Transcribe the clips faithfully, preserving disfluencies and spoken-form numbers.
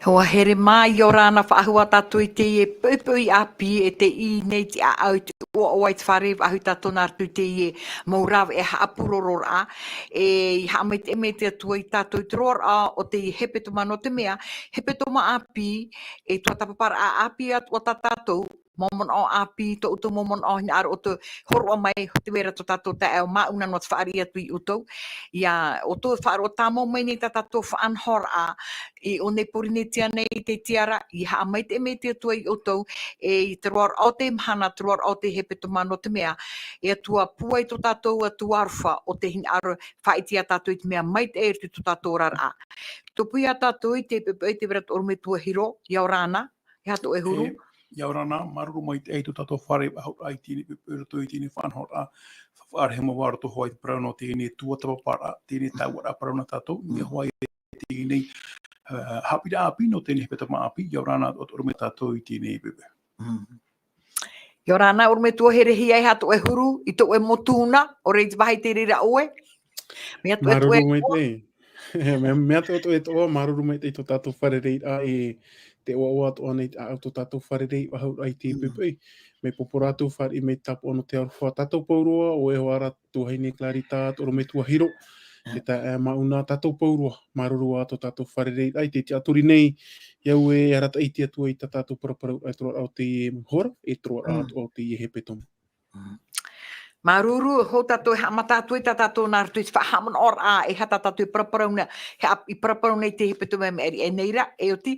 Hoa here mā, ʻia ora na faʻahou tātou i teie poʻipoʻi ʻāpī, e tē ʻī nei te ʻāʻau i te ʻoaʻoa i te fare, faʻahou tātou nā roto i teie mau rāveʻa haʻapurororaʻa, e i haʻamaitaʻi mai te Atua ia tātou i te roaraʻa o te hepetoma, nō te mea, hepetoma ʻāpī, e tuatāpaparaʻa ʻāpī atoʻa tā tātou, mau manaʻo ʻāpī, tō ʻoutou mau manaʻo hinaʻaro ʻoutou hōroʻa mai, ʻo te vera tō tātou taeaʻe ʻo Māʻuna nō te fāriʻi atu ia ʻoutou. ʻIa, ʻoutou faʻaroʻo tāmau mai nei tā tātou faʻanahoraʻa i ʻō nei Pōrīnetia nei, te tiara, ʻia haʻamaitaʻi mai te Atua ia ʻoutou, e i te roaraʻa o te mahana, te roaraʻa o te hepetoma nō te mea, e Atua pūai tō tātou Atua aroha ʻo tē hinaʻaro faʻaʻite ia tātou i te mea maitaʻi i roto i tō tātou oraraʻa. Topu ia tātou i te poʻipoʻi, te vera tō ʻorometua Hiro, ʻia ora na, e Hato e Huru. E, ʻia ora na, māuruuru maitaʻi tō tātou fare faʻahou i teie nei poʻipoʻi i roto i teie nei faʻanahoraʻa, faʻaroʻo mai vau i roto hoʻi i te parau nō teie nei tuatāpaparaʻa, teie nei tāuʻaraʻa parau nā tātou, ʻia hoʻi i teie nei, eh, haʻapiʻiraʻa ʻāpī nō teie nei hepetoma ʻāpī, ʻia ora na atoʻa tō ʻorometua i teie nei poʻipoʻi. Mm. ʻIa ora na ʻorometua Herehia, e Hato e Huru, i tō ʻoe mau tūna, ʻo rei te vāhi te reira ʻoe. Mea atoʻa e Māuruuru maitaʻi. Mea, mea atoʻa e toʻa, māuruuru maitaʻi tō tātou fārereiraʻa, e te ʻoaʻoa atoʻa nei, ʻa, tō tātou fārereiraʻa faʻahou i teie poʻipoʻi. Mai pōpō rātou fāriʻi mai tāpaʻo nō te aroha, tātou pauroa, ʻoe hoʻi rā tuahine Clarita, tō ʻorometua Hiro, te taeaʻe Māʻuna, tātou pauroa, māuruuru ā tō tātou fārereiraʻa i te tiʻaturi nei, ʻia au e arataʻi i te Atua i tā tātou paraparau, e te roaraʻa o teie hora, e te roaraʻa atoʻa o teie hepetoma. Mm. Māuruuru, hou tātou e haʻamata atu i tā tātou nā roto i te faʻahaʻamanaʻoraʻa, e aha tā tātou e paraparau na, e haʻa-, i paraparau nei i te hepetoma i maʻiri aʻe nei ra, e oti,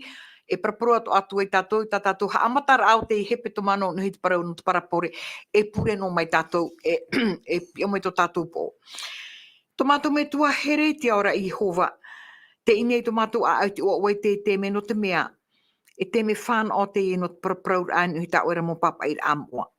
e paraparau atoʻa atu ai tātou, i tā tātou haʻamataraʻa o te hepetoma nō, nō te parau, nō te parapore, e pure noa mai tātou, e, e piʻo mai tō tātou pō. Tō mātou Metua here i te ao ra Iehova, tē ʻī nei tō mātou ʻāʻau i te ʻoaʻoa i teie taime nō te mea, e taime fānaʻo teie nō te paraparauraʻa nō tā ʻoe ra mau pāpaʻiraʻa moʻa.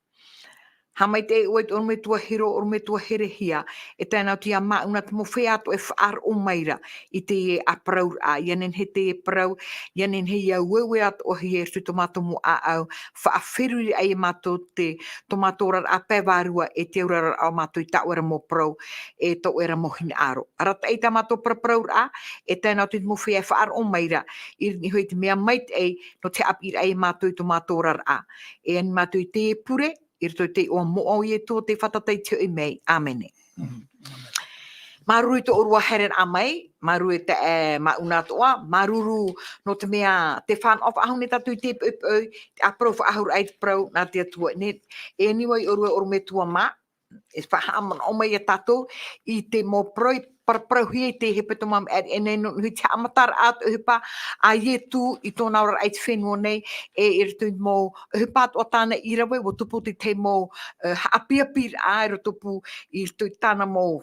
Haʻamaitaʻi ʻoe i tō ʻorometua Hiro, ʻorometua Herehia, e tae noa atu ia Māʻuna, te mau feiā atoʻa e faʻaroʻo mai ra i teie ʻāparauraʻa, ʻia nehenehe teie parau, ʻia nehenehe ʻia ueue atoʻahia i roto i tō mātou mau ʻāʻau, faʻaferuriraʻa ia mātou te, tō mātou oraraʻa pae vārua, e te auraraʻa o mātou i tā ʻoe ra mau parau, e tō ʻoe ra mau hinaʻaro. Arataʻi tā mātou paraparauraʻa, e tae noa atu i te mau feiā e faʻaroʻo mai ra, i niʻa hoʻi i te mea maitaʻi, nō te haʻapiʻiraʻa ia mātou i tō mātou oraraʻa. E ani mātou i te pure, i roto i te iʻoa moʻa o Ietu, te fātata i te hoʻi mai. ʻĀmene. Mm, ʻāmene. Māuruuru i tō ʻōrua haereraʻa mai, māuruuru e taeaʻe Māʻuna atoʻa, māuruuru nō te mea tē fānaʻo faʻahou nei tātou i teie poʻipoʻi, te ʻāparau faʻahouraʻa i te parau nā te Atua. Nē, e ani vau i ʻōrua e ʻorometua mā, e faʻahaʻamanaʻo mai ia tātou i te mau parau, paraparauhia i te hepetoma i maʻiri aʻe nei nō, nō te haʻamataraʻa o te ʻohipa a Ietu i tōna oraraʻa i te fenua nei, e i roto i te mau ʻohipa atoʻa tāna i rave, ʻua tupu te tahi mau, e, haʻapiʻiraʻa, e ʻua tupu i roto i tāna mau,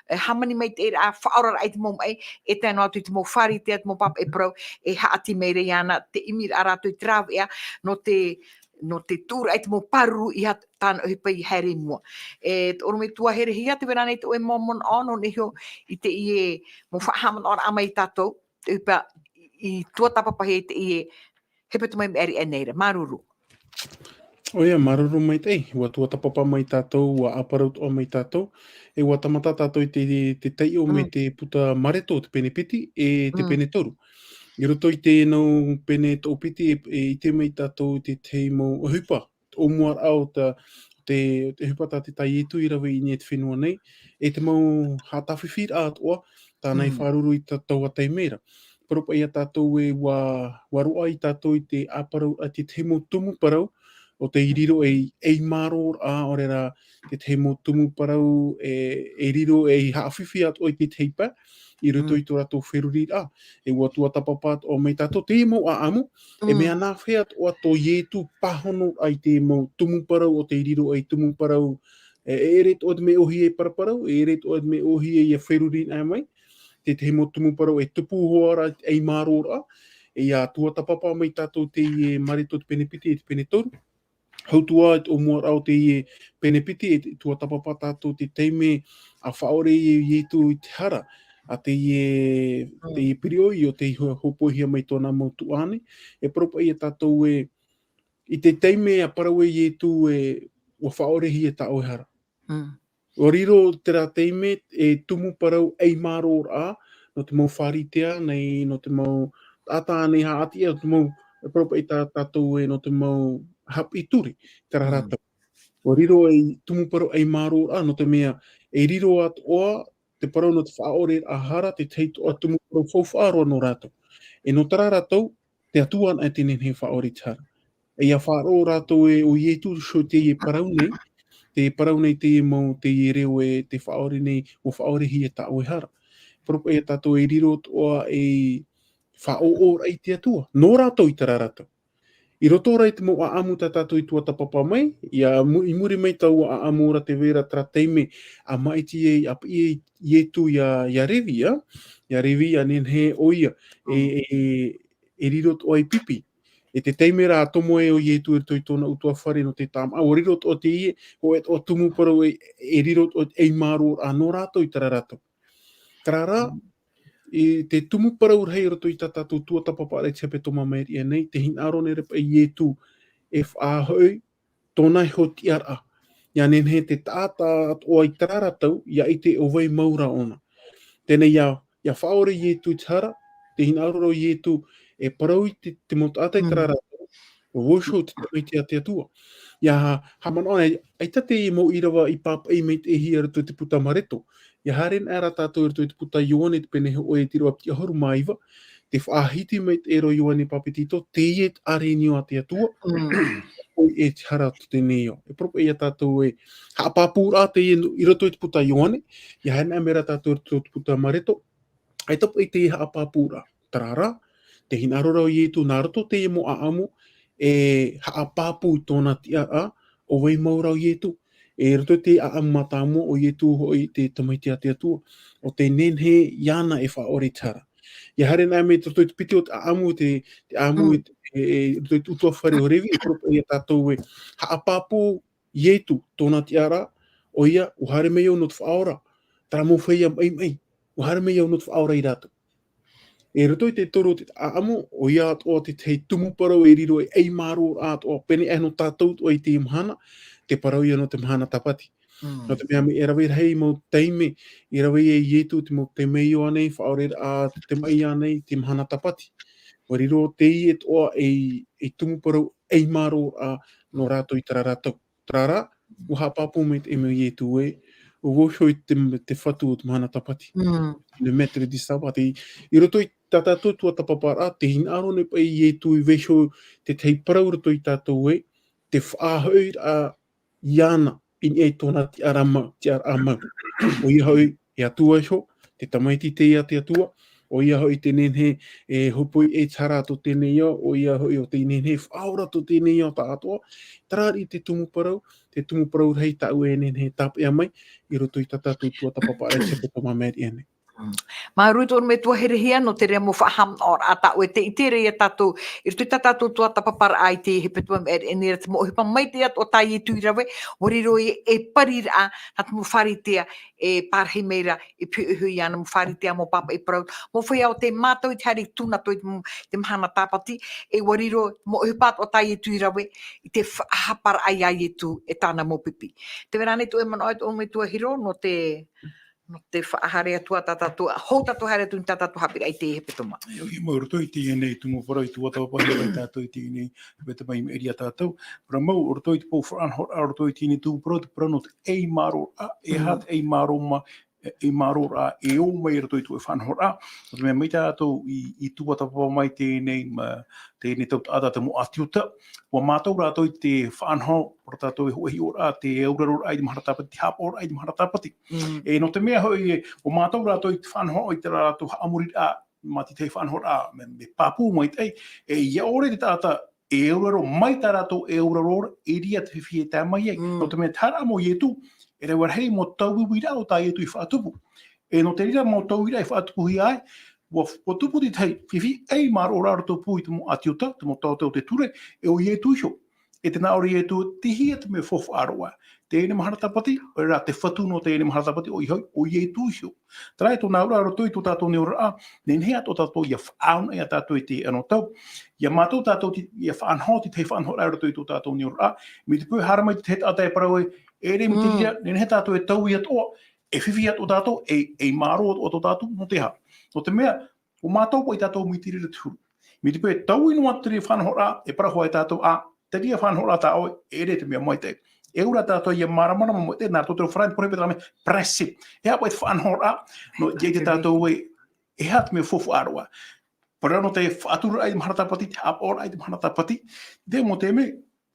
e, hāmani maitaʻiraʻa, faʻaoraraʻa i te mau maʻi, e tae noa atu i te mau fāritea, te mau pāpaʻi parau, e haʻati mai ra iāna, te ʻimiraʻa rātou i te rāveʻa, nō te, nō te tuʻuraʻa i te mau pāruru i tāna ʻohipa i haere i mua. E, tō ʻorometua Herehia, tē vai ra ānei tō ʻoe mau manaʻo, nō niʻa iho i teie mau faʻahaʻamanaʻoraʻa mai ia tātou, te ʻohipa i tuatāpapahia i teie hepetoma i maʻiri aʻe nei ra. Māuruuru. ʻOia, māuruuru maitaʻi, ʻua tuatāpapa mai tātou, ʻua ʻāparau atoʻa mai tātou, e ʻua tāmata tātou i te, te taiʻo mai te puta Mareto, te pene piti, e te pene toru. I roto i teie nau pene toʻopiti, e, e ʻite mai tātou i te tahi mau ʻohipa, ʻōmuaraʻa o tā, te, te ʻohipa tā te, tā Ietu i rave i niʻa i te fenua nei, e te mau haʻatāfifiraʻa atoʻa, tāna i faʻaruru i tā taua taime ra. Parau paʻi ia tātou ē ʻua, ʻua roaʻa ia tātou i te ʻāparau, ā, te tahi mau tumu parau, ʻo tei riro ei, ei mārōraʻa, ʻaore rā, te tahi mau tumu parau, e, e riro ei haʻafifi atoʻa i te tahi pae, i roto i tō rātou feruriraʻa. E ʻua tuatāpapa atoʻa mai tātou, teie mau ʻāʻamu, e mea nāfea atoʻa tō Ietu pāhonoraʻa i te mau tumu parau o tei riro ei tumu parau, e, e ʻere atoʻa te mea ʻōhie e paraparau, e ʻere atoʻa te mea ʻōhie ia feruriraʻa mai, te tahi mau tumu parau e tupu hoʻi ra ei mārōraʻa, e ʻia tuatāpapa mai tātou teie Mareko te pene piti e te pene toru. Hau atu ā i te ʻōmuaraʻa o teie pene piti, e tuatāpapa tātou te taime a faʻaʻore ai Ietu i te hara, a teie, teie piriʻoi o tei ho-, hōpoihia mai tōna mau tuahine, e parau paʻi ia tātou ē, i te taime a parau ai Ietu ē, ʻua faʻaʻorehia tā ʻoe hara. ʻUa riro terā taime e tumu parau ei mārōraʻa, nō te mau Pharisea nei, nō te mau taʻata nei haʻatiʻa, nō te mau, e parau paʻi tā tātou ē, nō te mau haʻapiʻi ture, terā rātou. ʻUa riro ei tumu parau ei mārōraʻa, nō te mea, e riro atoʻa te parau nō te faʻaʻoreraʻa hara, te tahi atoʻa tumu parau faufaʻa roa nō rātou. E nō terā rātou, te Atua anaʻe tē nehenehe e faʻaʻore i te hara. E ʻia faʻaroʻo rātou ē ʻo Ietu, so teie parau nei, te parau nei teie mau, teie reo ē, tē faʻaʻore nei, ʻua faʻaʻorehia tā ʻoe hara. Parau paʻi ia tātou e riro atoʻa ei faʻaʻoʻoraʻa i te Atua, nō rātou i terā rātou. I roto rā i te mau ʻāʻamu tā tātou i tuatāpapa mai, ʻia mu-, i muri mai taua ʻāʻamu ra tē vai ra terā taime a māʻiti ai, a piʻi ai Ietu ia, ia Revi, ā, ia Revi, ʻia nehenehe ʻoia, e, e, e riro atoʻa ei pipi. E te taime ra a tomo ai ʻo Ietu i roto i tōna ʻutuāfare nō te tāmāʻa, ʻua riro atoʻa teie, hōʻē atoʻa tumu parau e, e riro atoʻa ei mārōraʻa nō rātou i terā rātou. Terā rā, i te tumu parau rahi i roto i tā tātou tuatāpaparaʻa i te hepetoma maitaʻi aʻe nei, tē hinaʻaro nei ra paʻi Ietu e faʻahoʻi tōna iho tiʻaraʻa. ʻIa nehenehe te taʻata atoʻa i terā ra tau, ʻia ʻite ʻo vai mau ra ʻōna. Teie nei ʻia, ʻia faʻaʻore Ietu i te hara, tē hinaʻaro ra ʻo Ietu e parau i te, te mau taʻata i terā ra tau, ʻo vau iho te tamaiti a te Atua. ʻIa haʻamanaʻo anaʻe, ʻaita te mau ʻīrava i pāpaʻi maitaʻihia i roto i te puta Mareko. ʻIa haere anaʻe ra tātou i roto i te puta Ioane, te pene hōʻē, te ʻīrava piti ʻahuru mā iva, tē faʻahiti maitaʻi ra ʻo Ioane Papetito, teie te ʻārenio a te Atua, ʻoia e te hara tō teie nei ao. E parau paʻi ia tātou ē, haʻapāpūraʻa teie i roto i te puta Ioane, ʻia haere anaʻe mai ra tātou i roto i te puta Mareko, ʻaita paʻi teie haʻapāpūraʻa. Terā rā, tē hinaʻaro ra ʻo Ietu nā roto teie mau ʻāʻamu, e haʻapāpū i tōna tiʻaraʻa, ʻo vai mau ra ʻo Ietu. E roto i te ʻāʻamu mātāmua, ʻo Ietu hoʻi te tamaiti a te Atua, ʻo tē nehenehe iāna e faʻaʻore i te hara. ʻIa haere anaʻe mai i roto i te piti o te ʻāʻamu, te, te ʻāʻamu e, e, e roto i te ʻutuāfare o Revi, e parau paʻi ia tātou ē, haʻapāpū Ietu, tōna tiʻaraʻa, ʻoia, ʻua haere mai au nō te faʻaora, terā mau feiā maʻimaʻi, ʻua haere mai au nō te faʻaora ia rātou. E roto i te toru o te ʻāʻamu, ʻoia atoʻa te tahi tumu parau e riro ei, ei mārōraʻa atoʻa, pēneiaʻe nō tātou atoʻa i teie mahana, te parau ia nō te mahana tāpati. Nō te mea, mea rave rahi mau taime, i rave ai Ietu te mau temeio ānei, faʻaoreraʻa te tamaʻi ānei, te mahana tāpati. ʻUa riro teie atoʻa ei, ei tumu parau, ei mārōraʻa nō rātou i terā ra tau. Terā rā, ʻua haʻapāpū maitaʻi mai Ietu ē, ʻo vau iho te, te Fatu o te mahana tāpati. Le maître du sabbat. I, i roto i tā tātou tuatāpaparaʻa, tē hinaʻaro nei paʻi Ietu e vai iho te tahi parau i roto ia tātou ē, te faʻahoʻiraʻa iāna, i niʻa i tōna tiʻaraʻa mau, tiʻaraʻa mau. ʻOia hoʻi, e Atua iho, te tamaiti teie a te Atua, ʻoia hoʻi tē nehenehe e hōpoi i te hara tō teie nei ao, ʻoia hoʻi ʻo tē nehenehe e faʻaora tō teie nei ao tāʻatoʻa, terā riʻi te tumu parau, te tumu parau rahi tāʻu e nehenehe e tāpeʻa mai, i roto i tā tātou tuatāpaparaʻa i te hepetoma maitaʻi aʻe nei. Māuruuru i tō ʻoe metua herehia, nō te reira mau faʻahaʻamanaʻoraʻa tāʻu e tē ʻite ra ia tātou, i roto i tā tātou tuatāpaparaʻa i te hepetoma maitaʻi aʻe nei ra te mau ʻohipa maitaʻi atoʻa tā Ietu i rave, ʻua riro e, e pariraʻa, nā te mau Pharisea, e parahi mai ra, e pihaʻi iho iāna mau Pharisea, mau pāpaʻi parau, mau feiā ʻo tē mātau i te haere i tū nā roto i te, te mahana tāpati, e ʻua riro, mau ʻohipa atoʻa tā Ietu i rave, i te faʻahaparaʻa ia Ietu e tāna mau pipi. Tē vai ra ānei tō ʻoe manaʻo e tō ʻoe metua Hiro, nō te, nō te faʻahaere atu ā tā tātou, hou tātou haere atu i tā tātou haʻapiʻiraʻa i te hepetoma. ʻOia, mau roto i teie nei tumu parau i tuatāpapahia mai tātou i teie nei hepetoma i maʻiri ia tātou. Parau mau, roto i te pou faʻanahoraʻa, roto i teie nei tumu parau, te parau nō te ei mārōraʻa, e aha te ei mārōraʻa, e, ei māroraʻa e ō mai i roto i te faʻanahoraʻa. Nō te mea mai tātou i, i tuatāpapa mai teie nei, ma, teie nei tau taʻata te mau ʻĀti Iuta, ʻua mātau rātou i te faʻanaho, ʻo rā tātou e hōʻē hiʻoraʻa, te auraroraʻa i te mahana tāpati, te haʻapaʻoraʻa i te mahana tāpati. Mm. E nō te mea hoʻi, ʻua mātau rātou i te faʻanaho i terā rātou haʻamoriraʻa, mā te tahi faʻanahoraʻa, mea, mea pāpū maitaʻi, e ʻia ʻore te taʻata e auraro mai tā rātou e auraro ra, e ʻere te fifi e tae mai ai. Mm. Nō te mea te haʻapaʻo o Ietu, e rave rahi mau tauiuiraʻa o tā Ietu i faʻatupu. E nō te reira mau tauiuiraʻa i faʻatupuhia ai, ʻua, ʻua tupu te tahi fifi ei māroraʻa i roto pū i te mau ʻĀti Iuta, te mau taote o te ture, e ʻo Ietu iho. E tē nā ʻō ra Ietu, tei hea te mea faufaʻa roa. Teie nei mahana tāpati, ʻoia rā te fatu nō teie nei mahana tāpati, ʻoia hoʻi, ʻo Ietu iho. Terā e tōna auraʻa i roto i tō tātou nei oraraʻa, nehenehe atoʻa tātou ʻia faʻaʻānaʻi ia tātou i teie anotau. ʻIa mātau tātou te, ʻia faʻanaho te tahi faʻanahoraʻa i roto i tō tātou nei oraraʻa, mai te peu e haere mai te tahi taʻata e parau ē, e ʻere mai te reira, nehenehe tātou e taui atoʻa, e fifi atoʻa tātou, e, e mārō atoʻa tō tātou, nō te aha. Nō te mea, ʻo mātou paʻi tātou mai te reira te huru. Mai te peu e taui noa te reira faʻanahoraʻa, e parau hoʻi tātou, ā, te reira faʻanahoraʻa tā ʻoe, e ʻere te mea maitaʻi. E ʻaura tātou ʻia māramarama maitaʻi, nā roto te reo farāni, te porohipeta mea, principe. E aha paʻi te faʻanahoraʻa, nō, ʻia ʻite tātou ē, e aha te mea faufaʻa roa. Parau nō te faʻaturaraʻa i te mahana tāpati, te haʻapaʻoraʻa i te mahana tāpati. Te mau taime,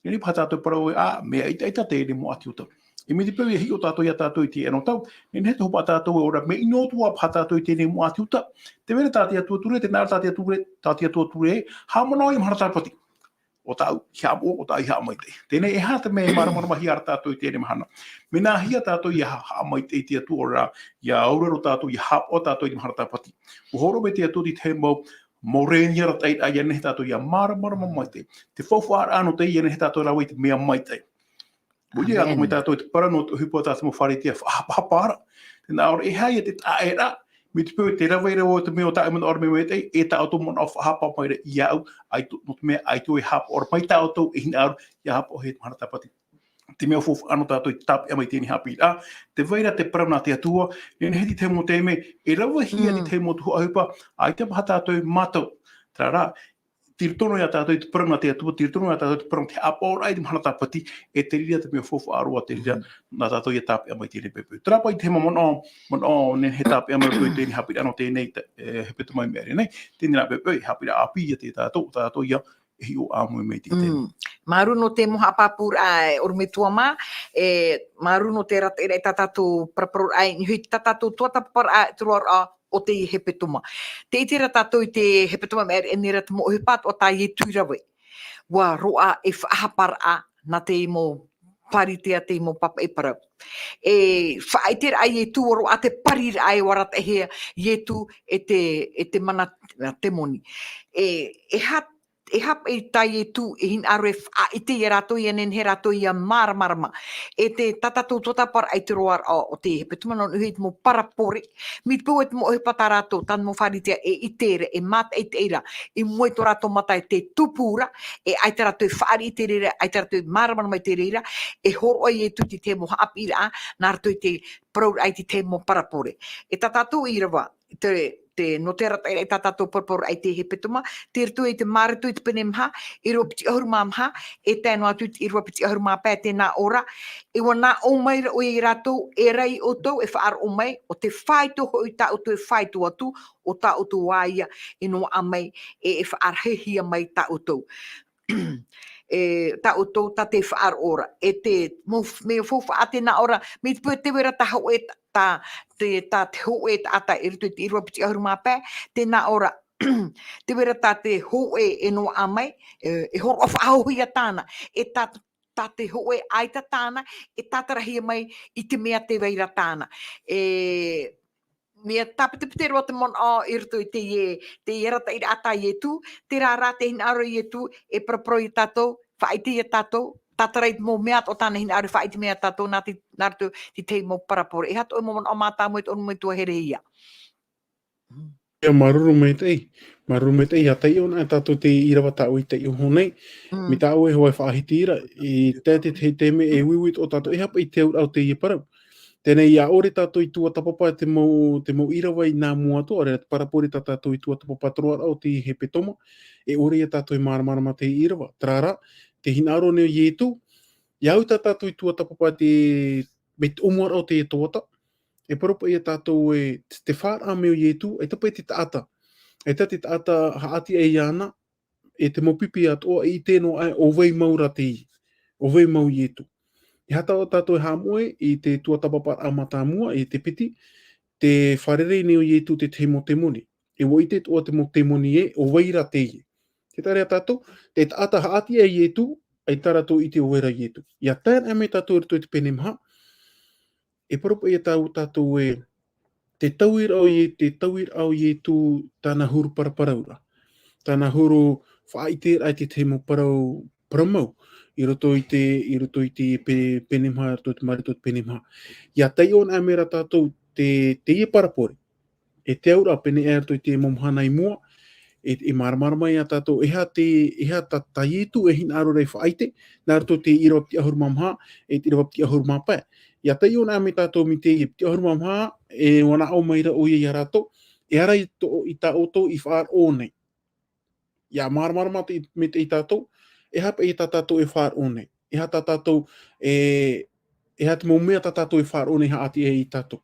nehenehe paha tātou e parau ē, ā, mea ʻitaʻita teie nei mau ʻĀti Iuta. E mai te peu e hiʻo tātou ia tātou i teie anotau, nehenehe te hopeʻa tātou e ora, mea ʻino atu ā paha tātou i teie nei mau ʻĀti Uta. Tē vai ra tā te Atua Ture, tē nā ʻō ra tā te Atua Ture, tā te Atua Ture, haʻamanaʻo i mahana tāpati. ʻO tāʻu i haʻapaʻo, ʻo tāʻu i haʻamaitaʻi. Teie nei, e aha te mea e māramaramahia ra tātou i teie nei mahana. Mea nāhea tātou ʻia ha-, haʻamaitaʻi i te Atua ra, ʻia auraro tātou, ʻia haʻapaʻo tātou i te mahana tāpati. ʻUa hōroʻa mai te Atua i te tahi mau, mau rēni arataʻiraʻa ʻia nehenehe tātou ʻia māramarama maitaʻi. Te faufaʻaraʻa nō teie ʻia nehenehe tātou e rave i te mea maitaʻi. ʻUa ʻite atoʻa mai tātou i te parau nō te ʻohipa tā te mau Pharisea faʻahapahapa ra. Tē nā ʻō ra, e aha ia te taʻeraʻa, mai te peu e rave ra vau i te mea o tāʻu manaʻo ra mea maitaʻi, e tā ʻoutou manaʻo faʻahapa mai ra iāʻu, ʻaita, nō te mea ʻaita e haʻapaʻo ra mai tā ʻoutou e hinaʻaro, ʻia haʻapaʻo i te mahana tāpati. Te mea faufaʻa nō tātou i tāpeʻa mai i teie nei haʻapiʻiraʻa, tē vai ra te parau nā te Atua, nehenehe te tahi mau taime, e ravehia te tahi mau tuhaʻa ʻohipa, ʻaita paha tātou e mātau. Terā rā, tei roto noa ia tātou i te parau nā te Atua, tei roto noa ia tātou i te parau nā te haʻapaʻoraʻa i te mahana tāpati, e te reira te mea faufaʻa roa te reira, nā tātou ʻia tāpeʻa mai i teie nei poʻipoʻi. Terā paʻi te mau manaʻo, manaʻo nehenehe e tāpeʻa mai i teie nei haʻapiʻiraʻa nō teie nei, e, hepetoma i maʻiri nei, teie nei rā poʻipoʻi, haʻapiʻiraʻa ʻāpī ia tā tātou, tā tātou ʻia e hiʻo ʻāmui mai i teie nei. Mm. Māuruuru nō te mau haʻapāpūraʻa, e ʻorometua mā, e, māuruuru nō te arataʻiraʻa i tā tātou paraparau, e, i niʻa i tā tātou tuatāpaparaʻa i te roaraʻa o te hepetoma. Tē ʻite ra tātou i te hepetoma i maʻiri nei ra te mau ʻohipa atoʻa tā Ietu i rave. ʻUa roaʻa e faʻahaparaʻa nā te mau Pharisea, te mau pāpaʻi parau. E faʻaʻiteraʻa a Ietu, ʻua roaʻa te pariraʻa e ʻua arataʻihia e Ietu e te, e te mana, ā, temoni. E, e aha, e aha paʻi tā Ietu e hinaʻaro e faʻaʻite ia rātou, ʻia nehenehe rātou ʻia māramarama. E te, tā tātou tuatāpaparaʻa i te roaraʻa o te hepetoma nō niʻa i te mau parabole. Mai te peu e te mau ʻohipa tā rātou, tā te mau Pharisea e ʻite ra, e mātaʻitaʻi ra, i mua i tō rātou mata e tē tupu ra, e ʻaita rātou e fāriʻi i te reira, ʻaita rātou e māramarama i te reira, e hōroʻa Ietu i te tahi mau haʻapiʻiraʻa, nā roto i te parauraʻa i te tahi mau parabole. E tā tātou ʻīrava, te, te, nō te arataʻiraʻa i tā tātou paraparau i te hepetoma, tei roto i te Mareko i te pene maha, ʻīrava piti ʻahuru mā maha, e tae noa atu i te ʻīrava piti ʻahuru mā pae, tē nā ʻō ra, e ʻua nā ʻō mai ra ʻoia ia rātou, e ora ʻoutou e faʻaroʻo mai, ʻo te faito hoʻi tā ʻoutou e faito atu, ʻo tā ʻoutou ā ia e noaʻa mai, e, e faʻarahihia mai tā ʻoutou. E, tā ʻoutou, tā te faʻaroʻo ra. E te mau f-, mea faufaʻa tē nā ʻō ra, mai te peu tē vai ra tā hōʻē ta-, tā, te, tā te hōʻē taʻata i roto i te ʻīrava piti ʻahuru mā pae, tē nā ʻō ra, tē vai ra tā te hōʻē e noaʻa mai, e, e hōroʻa faʻahou ia tāna, e tā, tā te hōʻē ʻaita tāna, e tātarahia mai i te mea tē vai ra tāna. E, mea tāpetepete roa te manaʻo i roto i teie, teie arataʻiraʻa tā Ietu, terā rā te hinaʻaro a Ietu e paraparau ia tātou, faʻaʻite ia tātou, tātara i te mau mea atoʻa tāna e hinaʻaro e faʻaʻite mai ia tātou nā te, nā roto i te tahi mau parabole. E aha tō ʻoe mau manaʻo mātāmua, e te ʻorometua Herehia? ʻIa, māuruuru maitaʻi, māuruuru maitaʻi, ʻia taiʻo anaʻe tātou i te ʻīrava tā ʻoe i taiʻo iho nei. Mm. Mai tā ʻoe hoʻi e faʻahiti ra, i te, te, te, te mea e uiui atoʻa tātou, e aha paʻi te auraʻa o teie parau. Teie nei, ʻia ʻore tātou i tuatāpapa te mau, te mau ʻīrava i nā mua atoʻa, ʻaore rā te parabole tā tātou i tuatāpapa i te roaraʻa o te hepetoma, e ʻore ia tātou e māramarama i te ʻīrava. Terā rā, te hinaʻaro nei o Ietu, ʻia au tā tātou i tuatāpapa te, mai te ʻōmuaraʻa o te tuatāpapa, E parau paʻi ia tātou e te, te faʻaroʻo mai o Ietu, e tāpaʻi te taʻata. E tā te taʻata haʻati ai iāna, e te mau pipi atoʻa, e ʻite noa aʻe, ʻo vai mau rā teie. ʻO vai mau Ietu. E aha tā tātou e haʻamoʻe, i te tuatāpaparaʻa mātāmua, i te piti, tē fārerei nei o Ietu te tahi mau temoni. E ʻua ʻite atoʻa te mau temoni ē, ʻo vai rā teie. Tē taʻa ra tātou, te taʻata haʻati ai Ietu, ʻaita rātou i ʻite ʻo vai rā Ietu. ʻIa tae ana mai tātou i roto i te pene maha, e parau paʻi ia tāu tātou e, te tauiraʻa o Ie-, te tauiraʻa o Ietu tāna huru paraparauraʻa. Tāna huru faʻaʻiteraʻa i te tahi mau parau, parau mau. I roto i te, i roto i te pe-, pene maha, i roto i te Mareko te pene maha. ʻIa taiʻo ana mai rā tātou te, teie parabole. E te auraʻa pēnei aʻe i roto i te mau mahana i mua, e, e māramarama ia tātou, e aha te, e aha tā, tā Ietu e hinaʻaro ra e faʻaʻite, nā roto i te ʻīrava piti ʻahuru mā maha, e te ʻīrava piti ʻahuru mā pae. ʻIa taiʻo ana mai tātou mai teie piti ʻahuru mā maha, e manaʻo mai ra ʻoia ia rātou, e aha rā i tō, i tā ʻoutou i faʻaroʻo nei. ʻIa māramarama te, mai te, i tātou, e aha paʻi tā tātou e faʻaroʻo nei. E aha tā tātou, e, e aha te mau mea tā tātou e faʻaroʻo nei haʻati ai ia tātou.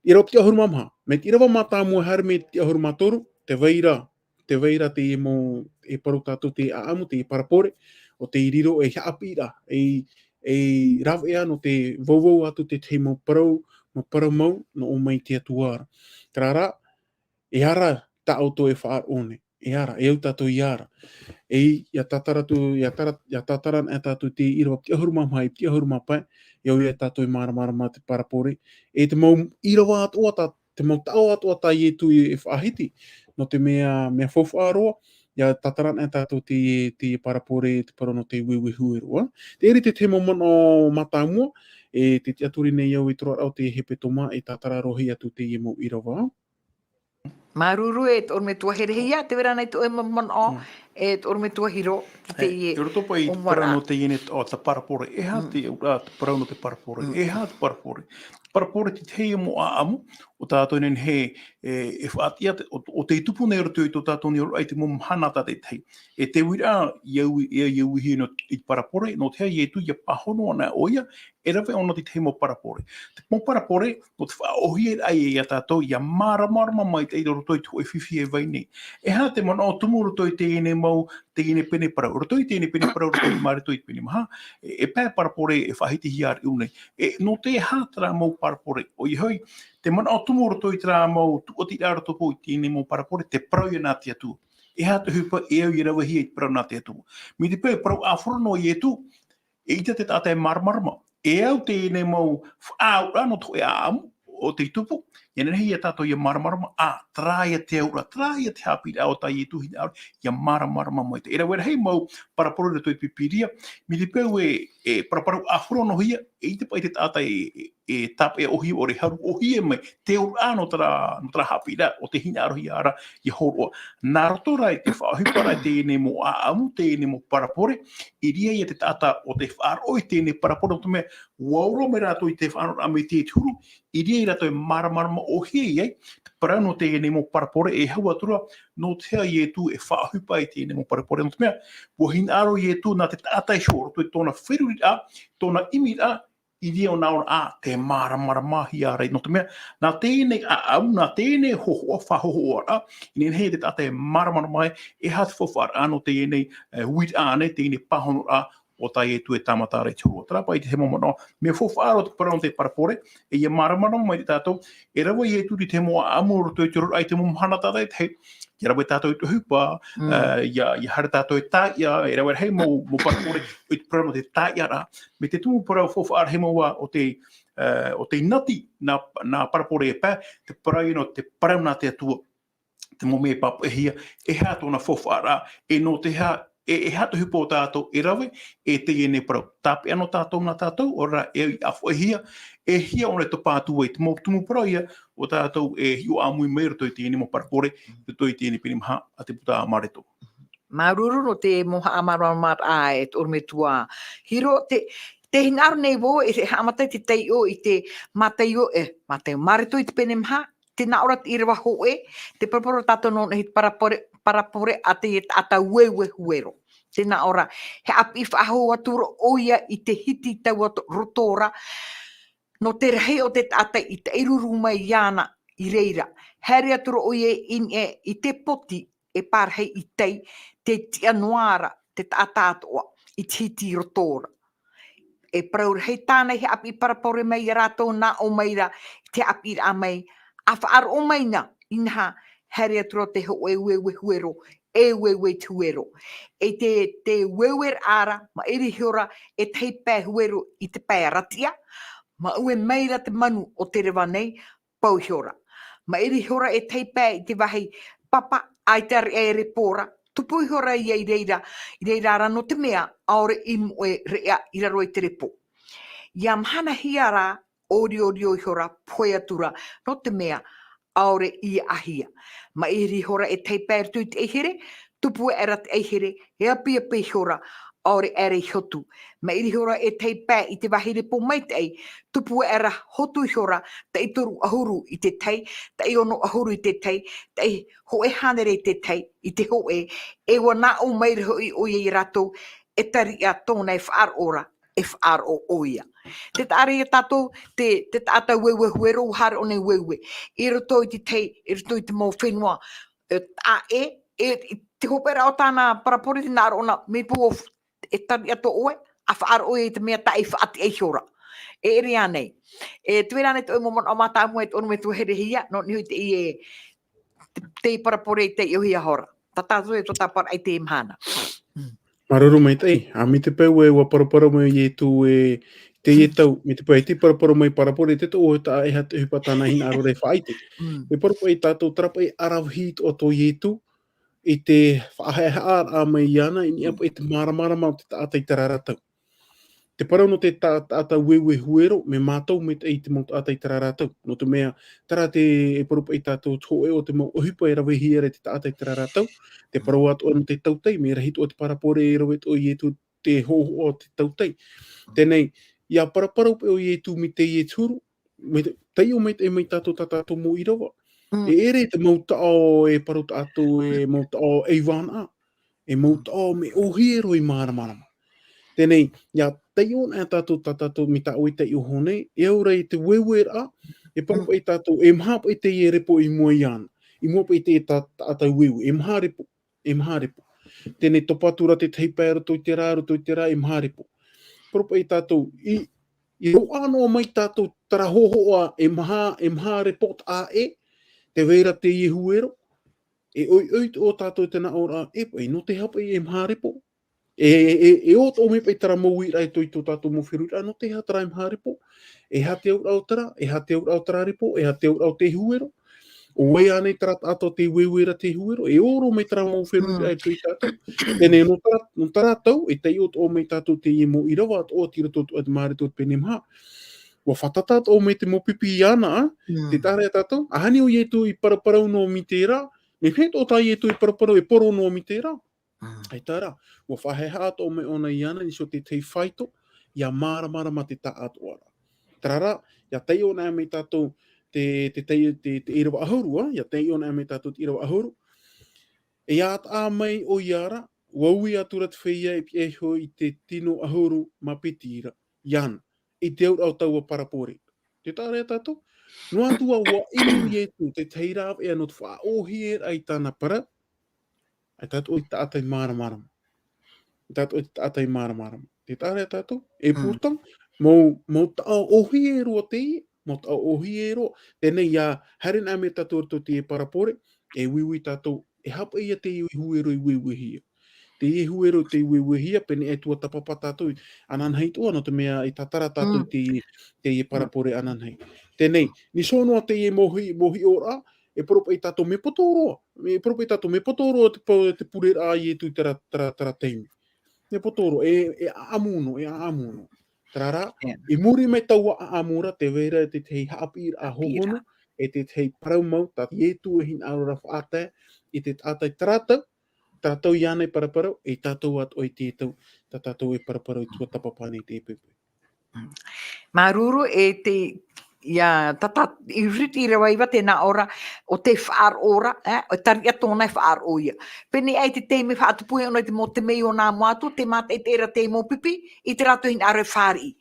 ʻĪrava piti ʻahuru mā maha, mai te ʻīrava mātāmua haere mai te ʻahuru mā toru, tē vai ra, tē vai ra teie mau, e parau tātou te ʻāʻamu, te parabole, ʻo tē riro ei haʻapiʻiraʻa, ei, ei rāveʻa nō te vauvau atu te tahi mau parau, mau parau mau, nō ʻō mai i te Atua ra. Terā rā, e aha rā tā ʻoutou e faʻaroʻo nei, e aha rā, e au tātou ia ra. E, ʻia tātara atu, ʻia tara-, ʻia tātara ana tātou te ʻīrava piti ʻahuru mā maha, piti ʻahuru mā pae, e au ia tātou e māramarama te parabole. E te mau ʻīrava atoʻa tā, te mau taʻo atoʻa tā Ietu e, e faʻahiti, nō te mea, mea faufaʻa roa, ʻia tātara ana tātou te, te parabole, te parau nō te ueue huero. Terā te tahi mau manaʻo mātāmua, e te tiʻaturi nei au i te roaraʻa o te hepetoma, e tātara roa atu teie mau ʻīrava. Māuruuru e te ʻorometua Herehia, tē vai ra ānei tō ʻoe manaʻo, Mm. e te ʻorometua Hiro, i Hei, teie i roto paʻi i te ʻōmuaraʻa. Parau nō teie nei, ʻo te parabole, e aha Mm. te, ʻo te parau nō te parabole, Mm. e aha te parabole. Parabole te tahi mau ʻāʻamu, ʻo tātou nei e, e, e faʻatiʻa te, ʻo, ʻo tei tupu nei i roto i tō tātou nei aroha i te mau mahana tātaʻitahi. E te uiraʻa, ʻia ui-, ʻia, ʻia uihia nō, i te parabole, nō te aha Ietu ʻia pāhono ana ʻoia, e rave ʻōna te tahi mau parabole. Te mau parabole, nō te faʻaʻōhie ai ia tātou, ʻia māramarama maitaʻi i roto i te hōʻē fifi e vai nei. E aha te manaʻo tumu i roto i teie nei mau, teie nei pene parau. I roto i teie nei pene parau, i roto i Mareko i te pene maha, e, e pae parabole e faʻahitihia i ʻō nei. E, nō te aha terā mau parabole. ʻOia hoʻi, te manaʻo tumu i roto i terā mau tuʻatiraʻa i roto i teie nei mau parabole, te parau ia nā te Atua. E aha te ʻohipa e au ʻia ravehia i te parau nā te Atua. Mai te peu e parau ʻāfaro noa Ietu, e ʻita te taʻata e māramarama. E au teie nei mau faʻaauraʻa nō te hōʻē ʻāʻamu, ʻo tei tupu, ʻia nehenehe ia tātou ʻia māramarama, ā, terā ia te auraʻa, terā ia te haʻapiʻiraʻa o tā Ietu hinaʻaro, ʻia māramarama mai te. E rave rahi mau parabole i roto i te Pīpīria, mai te peu e, e paraparau ʻāfaro noa hia, e ʻita paʻi te taʻata e, e, e tāpeʻa ʻōhie, ʻore haru ʻōhie mai, te auraʻa nō terā, nō terā haʻapiʻiraʻa, ʻo tē hinaʻarohia ra, ʻia hōroʻa. Nā roto rā i te faʻaʻohiparaʻa i teie nei mau ʻāʻamu, teie nei mau parabole, i reira ia te taʻata ʻo tē faʻaroʻo i teie nei parabole, nō te mea, ʻua ora mai rātou i te faʻanahoraʻa mai i te huru, i reira ia rātou e māramarama ʻōhie ai, te parau nō teie nei mau parabole, e hau atu ra, nō te aha Ietu e faʻaʻohipa i teie nei mau parabole, nō te mea, ʻua hinaʻaro Ietu nā te taʻata iho, roto i tōna feruriraʻa, tōna ʻimiraʻa, i reira ʻōna ora, ā, tē māramaramahia ra, nō te mea, nā teie nei ʻāʻamu, nā teie nei hōhoʻa, faʻahōhoʻaraʻa, i nehenehe te taʻata e māramarama ai, e aha te faufaʻaraʻa nō teie nei, e, uiraʻa ānei, teie nei pāhonoraʻa, ʻo tā Ietu e tāmata ra i te hōroʻa. Terā paʻi te mau manaʻo, mea faufaʻa roa te parau nō te parabole, e ʻia māramarama mai tātou, e rave Ietu i te mau ʻāʻamu roto i te oraraʻa i te mau mahana tātaʻitahi, ʻia rave tātou i te ʻohipa, Mm. e, ʻia, ʻia haere tātou e tāiʻa, e rave rahi mau, mau parabole, i te parau nō te tāiʻaraʻa. Mai te tumu parau faufaʻa rahi mau ā, ʻo te, e, ʻo te nati, nā, nā parabole e pae, te parau nō te parau nā te Atua. Te mau mea e pāpaʻihia, e aha tōna faufaʻaraʻa, e nō te aha, e, e aha te ʻohipa o tātou e rave, e teie nei parau. Tāpeʻa noa tātou nā tātou, ʻaore rā, e ʻāfaʻihia, e hia ʻōna e topa atu ai, te mau tumu parau ia, ʻo tātou e hiʻo ʻāmui mai roto i teie nei mau parabole, roto i teie nei pene maha a te buka a Mareko. Māuruuru nō te mau haʻamāramarama ā e te ʻorometua Hiro, te, tē hinaʻaro nei vau, e haʻamata i te taiʻo i te Mataio, e, Mataio, Mareko i te pene maha, tē nā ʻō ra te ʻīrava hōʻē, te parabole tātou nō, nā te parabole, parabole a te taʻata ueue huero. Tē nā ʻō ra, e haʻapiʻi faʻahou atu ra ʻoia i te hiti i taua to-, roto ra, Nō te rahi o te taʻata i taʻiruru mai iāna i reira, haere atu ra ʻoia i niʻa i te poti e pārahi i tai, tē tiʻa noa ra te taʻata atoʻa i te hiti i roto ra. E parau rahi tāna i haʻapiʻi parapore mai iā rātou, nā ʻō mai ra i te haʻapiʻiraʻa mai, ʻa faʻaroʻo mai na, inaha, haere atu ra te hōʻē ueue huero, e ueue i te huero. E te, te ueueraʻa ra, maʻiri ihora e tahi pae huero i te pae aratiʻa, maʻue mai ra te manu o te reva nei, pau ihora. Maʻiri ihora e tahi pae i te vāhi papa, ʻaita e repo ra, tupu ihora ia i reira, i reira ra nō te mea, ʻaore i moʻe reʻa i raro i te repo. Ia mahanahia rā, ʻōriorio ihora, pohe atu ra, nō te mea, ʻaore i aʻahia. Maʻiri ihora e tahi pae i roto i te ʻaihere, tupu aʻera te ʻaihere, e apiapi ihora, ʻaore aʻera i hotu. Maʻiri ihora e tahi pae i te vāhi repo maitaʻi, tupu aʻera hotu ihora, taʻi toru ʻahuru i te tahi, taʻi ono ʻahuru i te tahi, taʻi hōʻē hānere i te tahi, i te hōʻē, e ʻua nā ʻō mai ra hoʻi ʻoia iā rātou, e tariʻa tōna e faʻaroʻo ra, e faʻaroʻo ʻoia. Tē taʻa ra ia tātou, te, te taʻata ueue huero, ʻua haere ʻōna i ueue. I roto i te tahi, i roto i te mau fenua, e, taʻa ʻē, e, i te hopeʻa o tāna parapore tē nā ʻō ra, mai pū o f-, e tariʻa tō ʻoe, ʻa faʻaroʻo i te mea taʻi faʻatiʻa ihora. E ʻere ānei. E, tē vai ra ānei te ʻoe mau manaʻo mātāmua e te ʻoru mai tō herehia, nō niʻa i te, e, te, te parapore i te ʻohia hora. Tā tātou e tō tāpara i te mahana. Māuruuru maitaʻi, ā, mai te peu ē, ʻua paraparau mai Ietu e, teie tau, mai te peu ē, tē paraparau mai parapore, te toʻo e taʻa e aha te ʻohipa tāna e hinaʻaro ra e faʻaʻite. Mm. E paraparau ia tātou, terā paʻi aravihi atoʻa tō Ietu, i te faʻahaʻehaʻaraʻa mai iāna, i niʻa paʻi i te māramarama o te taʻata i terā ra tau. Te parau nō te ta-, taʻata ueue huero, mea mātau maitaʻi te mau taʻata i terā ra tau. Nō te mea, terā te, e parau paʻi tātou te hōʻē o te mau ʻohipa e ravehia ra e te taʻata i terā ra tau. Te parau atoʻa nō te tautai, mea rahi atoʻa te parapore e rave atoʻa Ietu te hōhoʻa o te tautai. Teie nei, ʻia paraparau paʻi ʻo Ietu mai teie te huru, mai te, taiʻo maitaʻi mai tātou tā tātou mau ʻīrava. Mm. E ʻere te mau taʻo e parau tātou e mau taʻo e ʻaivānaʻa. E mau taʻo mea ʻōhie roa i māramarama. Teie nei, ʻia taiʻo anaʻe tātou tā tātou mai tā ʻoe i taiʻo iho nei, e au ra i te ueueraʻa, e parau paʻi tātou, e maha paʻi teie repo i mua iāna. I mua paʻi te ta-, taʻata ueue, e maha repo, e maha repo. Teie nei topa atu ra te tahi pae roto i terā, roto i terā, e maha repo. Parau paʻi tātou, i, i roaʻa noa mai tātou terā hōhoʻa, e maha, e maha repo taʻa ʻē, tē vai ra teie huero, e ʻoiʻoi atoʻa tātou i te nā ʻōraʻa, e paʻi, nō te aha paʻi e maha repo? E, e, e, e ʻo atoʻa mai paʻi terā mau uiraʻa i tō, i tō tātou mau feruriraʻa, nō te aha terā e maha repo? E aha te auraʻa o terā, e aha te auraʻa o terā repo, e aha te auraʻa o te huero? ʻO vai ānei terā taʻata tē ueue ra te huero, e ʻo roa mai terā mau feruriraʻa i tō, i tātou. Teie nei, nō terā, nō terā tau, e taiʻo atoʻa mai tātou teie mau ʻīrava atoʻa tei roto atoʻa i te Mareko pene maha. ʻUa fātata atoʻa mai te mau pipi iāna, ā? Mm. Tē taʻa ra ia tātou, ʻa hānere ʻo Ietu i paraparau noa mai terā, mea pēhea atoʻa tā Ietu i paraparau e poro noa mai terā. Mm. ʻAita rā, ʻua faʻahaʻehaʻa atoʻa mai ʻōna iāna, nīsō te tahi faito, ʻia māramarama te taʻatoʻaraʻa. Terā rā, ʻia taiʻo anaʻe mai tātou te, te, te, te, te ʻīrava ʻahuru, ā? ʻIa taiʻo anaʻe mai tātou te ʻīrava ʻahuru. E ʻia tae mai ʻoia ra, ʻua ui atu ra te feiā e pihaʻi iho i te tino ʻahuru mā piti ra, iāna, i te auraʻa o taua parapore. Tē taʻa ra ia tātou? Noa atu ā ʻua inu Ietu, te tahi rāveʻa nō te faʻaʻōhieraʻa i tāna parau, ʻaita atoʻa te taʻata i māramarama. ʻAita atoʻa te taʻata i māramarama. Tē taʻa ra ia tātou? E Mm. Pourtant, mau, mau taʻo ʻōhie roa teie, mau taʻo ʻōhie roa. Teie nei, ʻia haere anaʻe mai tātou i roto i te parapore, e uiui tātou, e aha paʻi ia teie huero i ueuehia. Teie huero tei ueuehia, pēneiaʻe tuatāpapa tātou, ananahi atoʻa, nō te mea e tātara tātou Mm. teie, teie parapore ananahi. Teie nei, nīsō noa teie mau hi-, mau hiʻoraʻa, e parau paʻi tātou mea poto roa, e parau paʻi tātou mea poto roa te pa-, te pureraʻa a Ietu i terā, terā, terā taime. Mea poto roa, e, e ʻaʻamu noa, e ʻaʻamu noa. Terā rā, Yeah. i muri mai taua ʻaʻamu ra, tē vai ra te tahi haʻapiʻiraʻa Haʻapiʻiraʻa. hōhonu, e te tahi parau mau, tā Ietu e hinaʻaro ra faʻatae, i te taʻata i terā tau, terā tau iāna i paraparau, e tātou atoʻa i teie tau, tā tātou e paraparau i tuatāpapa nei i teie poʻipoʻi. Mm. Māuruuru e te, ʻia, tā, tā, i riro ra vau i te nā ʻō ra, ʻo te faʻaroʻo ra, e, ʻo tariʻa tōna e faʻaroʻo ia. Pēneiaʻe te taime faʻatupu e ʻōna i te mau, te mea i ʻō nā mua atu, tē mātaʻitaʻi ra te mau pipi, i te rātou hinaʻaro e fāriʻi.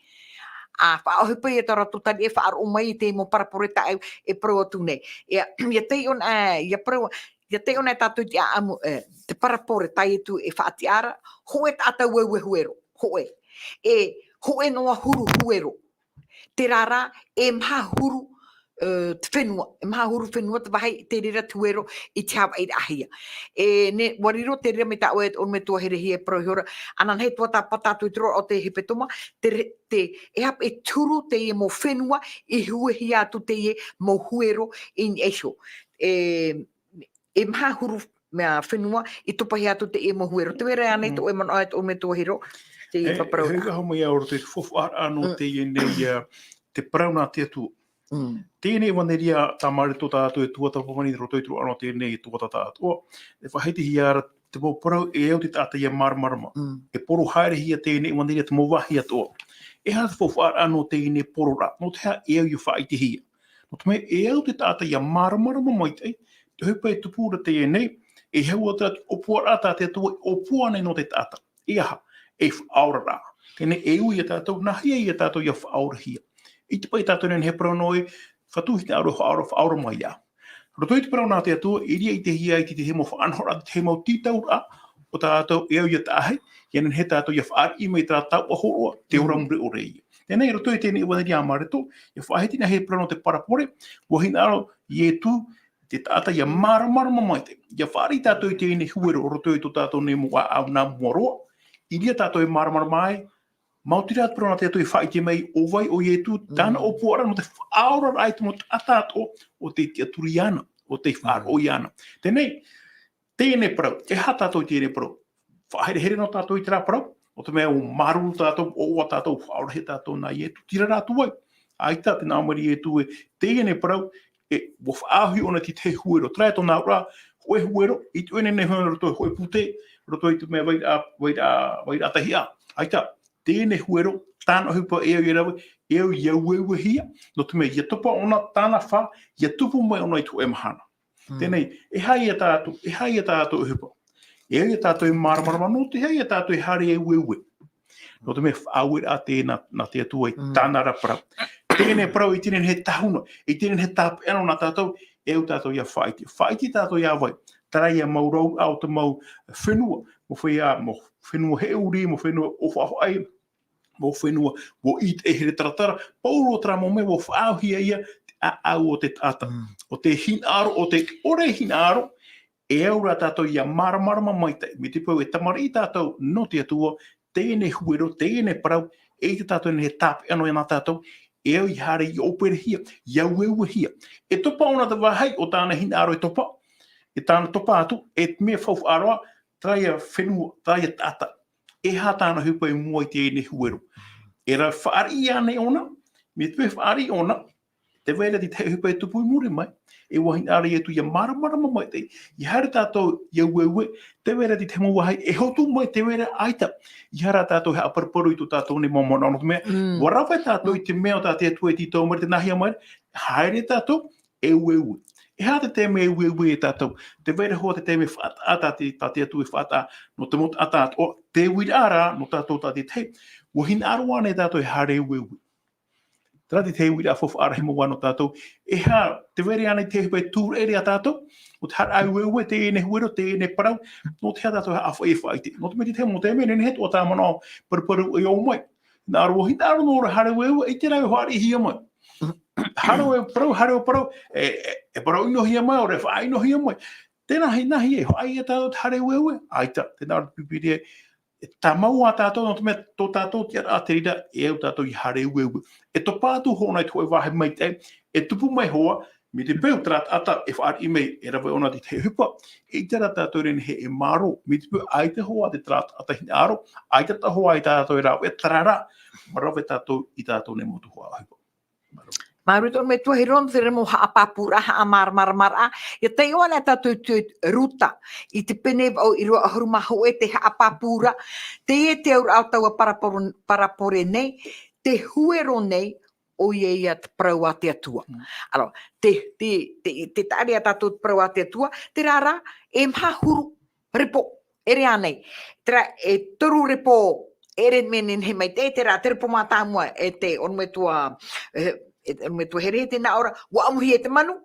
ʻa faʻaʻohipa ia tā rātou tariʻa e faʻaroʻo mai i te mau parabole tāʻu e parau atu nei. Ia, ia taiʻo na, ia parau, ia taiʻo na tātou i te ʻāʻamu, e, te parabole tā Ietu e faʻatiʻa ra, hōʻē taʻata ueue huero, hōʻē. E, hōʻē noa huru huero. Terā rā, e maha huru, e, te fenua, e maha huru fenua te vāhi te reira te huero i te Havaiʻi raʻahia. E, ne, ʻua riro te reira mai tā ʻoe e te ʻorometua Herehia e parau iho ra, anaʻe tuatāpapa tātou i te roaraʻa o te hepetoma, te re-, te, e hapa e te huru teie mau fenua i huehia atu teie mau huero i niʻa iho. E, e maha huru mea fenua i topahia atu teie mau huero. Te vai ra ānei tō ʻoe manaʻo e te ʻorometua Hiro, te E, parau e ra. Hau mai au roto i te faufaʻaraʻa nō Mm. teie nei, ā, te parau nā te Atua. Mm. Teie nei ʻevaneria tā Mareko tātou e tuatāpapa mai nei roto i te roaraʻa nō teie nei e tuatāpapa atoʻa. E faʻahitihia ra te mau parau e au te taʻata ia māramarama. Mm. E poro haerehia teie nei ʻevaneria te mau vāhi atoʻa. E aha te faufaʻaraʻa nō teie nei poro ra, nō te aha e au ia faʻaʻitehia. Nō te mea e au te taʻata ia māramarama maitaʻi, te ʻohipa e tupu ra teie nei, e hau atu ra te ʻōpuaraʻa tā te Atua, e ʻōpua nei nō te taʻata. E aha, e faʻaoraraʻa. Teie nei e ui ia tātou, nāhea ia tātou ia faʻaorahia. ʻIte paʻi tātou nei he parau nō ē, fatu hinaʻaro faʻaora, faʻaora mai ā. Roto i te parau nā te Atua, e ʻitehia ai te tahi mau faʻanahoraʻa, te tahi mau tītauraʻa, o tātou e au ia taʻahi, ia nehenehe tātou ia fāriʻi mai terā tauʻa hōroʻa, te ora Mm. mure ʻore ia. Teie nei, roto i teie nei ʻevaneria a Mareko, ia faʻahiti na he parau nō te parabole, ʻua hinaʻaro Ietu, te taʻata ia māramarama maitaʻi. Ia fāriʻi tātou i teie nei huero, roto i tō tātou nei mau ʻāʻau nā mua roa, i reira tātou e māramarama ai, maoti rā te parau nā te Atua e faʻaʻite mai ʻo vai ʻo Ietu, tāna Mm. ʻōpuaraʻa nō te faʻaoraraʻa i te mau taʻata atoʻa, ʻo tei tiʻaturi iāna, ʻo tei Mm. faʻaroʻo iāna. Teie nei, teie nei parau, e aha tātou i teie nei parau? Faʻaherehere noa tātou i terā parau, nō te mea ʻua māuruuru tātou, ʻoaʻoa tātou, faʻaorahia tātou nā Ietu, tīrara atu ai. ʻAita, tē nā ʻō mai ra Ietu ē, teie nei parau, e, ʻua faʻaʻohi ʻōna i te tahi huero, terā e tōna auraʻa, hōʻē huero, ʻite ʻoe nei, nei huero roto i hōʻē pūtē, roto i te mea vairaʻa, vairaʻa, vairaʻa tahi ā. ʻAita, teie nei huero, tāna ʻohipa e au ia rave, e au ia ueuehia, nō te mea ia topa ʻōna, tāna fā, ia tupu mai ʻōna i te hōʻē mahana. Mm. Teie nei, e aha ia tātou, e aha ia tātou ʻohipa. E au ia tātou e māramarama, nō te aha ia tātou e haere e ueue. Nō te mea faʻaueraʻa teie nā, nā te Atua i Mm. tāna ra parau. Teie nei parau i teie nei he tahuna, i teie nei he tāpeʻa nō tātou, e au tātou ia faʻaʻite. Faʻaʻite tātou ia vai. Terā ia mau rauraʻa o te mau fenua, mau fenua, mau fenua heʻuri, mau fenua ʻōfaʻafaʻa, mau fenua, ʻua ʻite e here taratara, pauroa terā mau mea, ʻua faʻaʻohia ia te ʻāʻau o te taʻata, Mm. o te hinaʻaro, o te ʻore hinaʻaro, e au rā tātou ia māramarama maitaʻi, mai te peu e tamariʻi tātou nō te Atua, teie nei huero, teie nei parau, e ʻite tātou nei he tāpeʻa nō ia nā tātou, e au ia haere ia ʻoperehia, ia ueuehia. E topa ʻōna te vāhi o tāna hinaʻaro e topa, e tāna topa atu, e te mea faufaʻa roa, terā ia fenua, terā ia taʻata. E aha tāna ʻohipa i mua i teie nei huero. E rave fāriʻi ānei ʻōna, mai te peu e fāriʻi ʻōna, tē vai ra te tahi ʻohipa e tupu i muri mai, e ʻua hinaʻaro Ietu ia māramarama maitaʻi, ia haere tātou ia ueue, tē vai ra te tahi mau vāhi e hotu mai, tē vai ra ʻaita, ia haere tātou e haʻaparuparu i tō tātou nei mau manaʻo nō te mea, Mm. ʻua rave tātou i te mea o tā te Atua e tītau mai ra, tē nāhea mai ra, haere tātou, e ueue. E aha te taime e ueue e tātou? Tē vai ra hoʻi te taime faʻataʻa tā te, tā te Atua e faʻataʻa, nō te mau taʻata atoʻa, te uiraʻa rā, nō tātou tā te tahi. ʻUa hinaʻaro ānei tātou e haere e ueue. Terā te tahi uiraʻa faufaʻa rahi mau nō tātou. E aha, tē vai ra ānei te ʻohipa e tūraʻi ra ia tātou, ʻo te haere e ueue, teie nei huero, teie nei parau, nō te aha tātou e haʻafaʻi e faʻaʻite. Nō te mea te tahi mau taime, nehenehe tō tātou manaʻo paruparu e ō mai. Nā roa, hinaʻaro noa ra haere ueue, ʻaita rā e fāriʻihia mai. Haere e parau, haere e parau, e, e, e parau ʻinohia mai, ʻaore e faʻaʻinohia mai. Tē nāhea, nāhea e faʻaʻite ia tātou te haere ueue? ʻAita, tē nā ʻō te Pīpīria, e tāmau ā tātou, nō te mea tō tātou tiʻaraʻa te reira, e au tātou ia haere ueue. E topa atu hoʻi ʻōna i te hōʻē vāhi maitaʻi, e tupu mai hoʻi, mai te peu terā taʻata e fāriʻi mai, e rave ʻōna i te tahi ʻohipa, e ʻite ra tātou i teie nei e mārō, mai te peu ʻaita hoʻi te terā taʻata hinaʻaro, ʻaita hoʻi tātou e rāveʻa, terā rā, ʻua rave tātou i tātou nei mau tuhaʻa ʻohipa. Māuruuru tō ʻorometua Hiro nō te reira mau haʻapāpūraʻa, haʻamāramaramaraʻa. Ia taiʻo anaʻe tātou i te Ruta, i te pene vaʻu ʻīrava ʻahuru mā hōʻē te haʻapāpūraʻa. Teie te auraʻa o taua parabole, parabole nei, te huero nei, ʻoia ia te parau a te Atua. Mm. Alors, te, te, te, te taʻa ra ia tātou te parau a te Atua, terā rā, e maha huru repo, ʻere ānei. Terā, e toru repo ʻEʻere mea nehenehe maitaʻi, terā te repo mātāmua, e te ʻorometua, e, e te ʻorometua here, tē nā ʻō ra, ʻua ʻamuhia e te manu,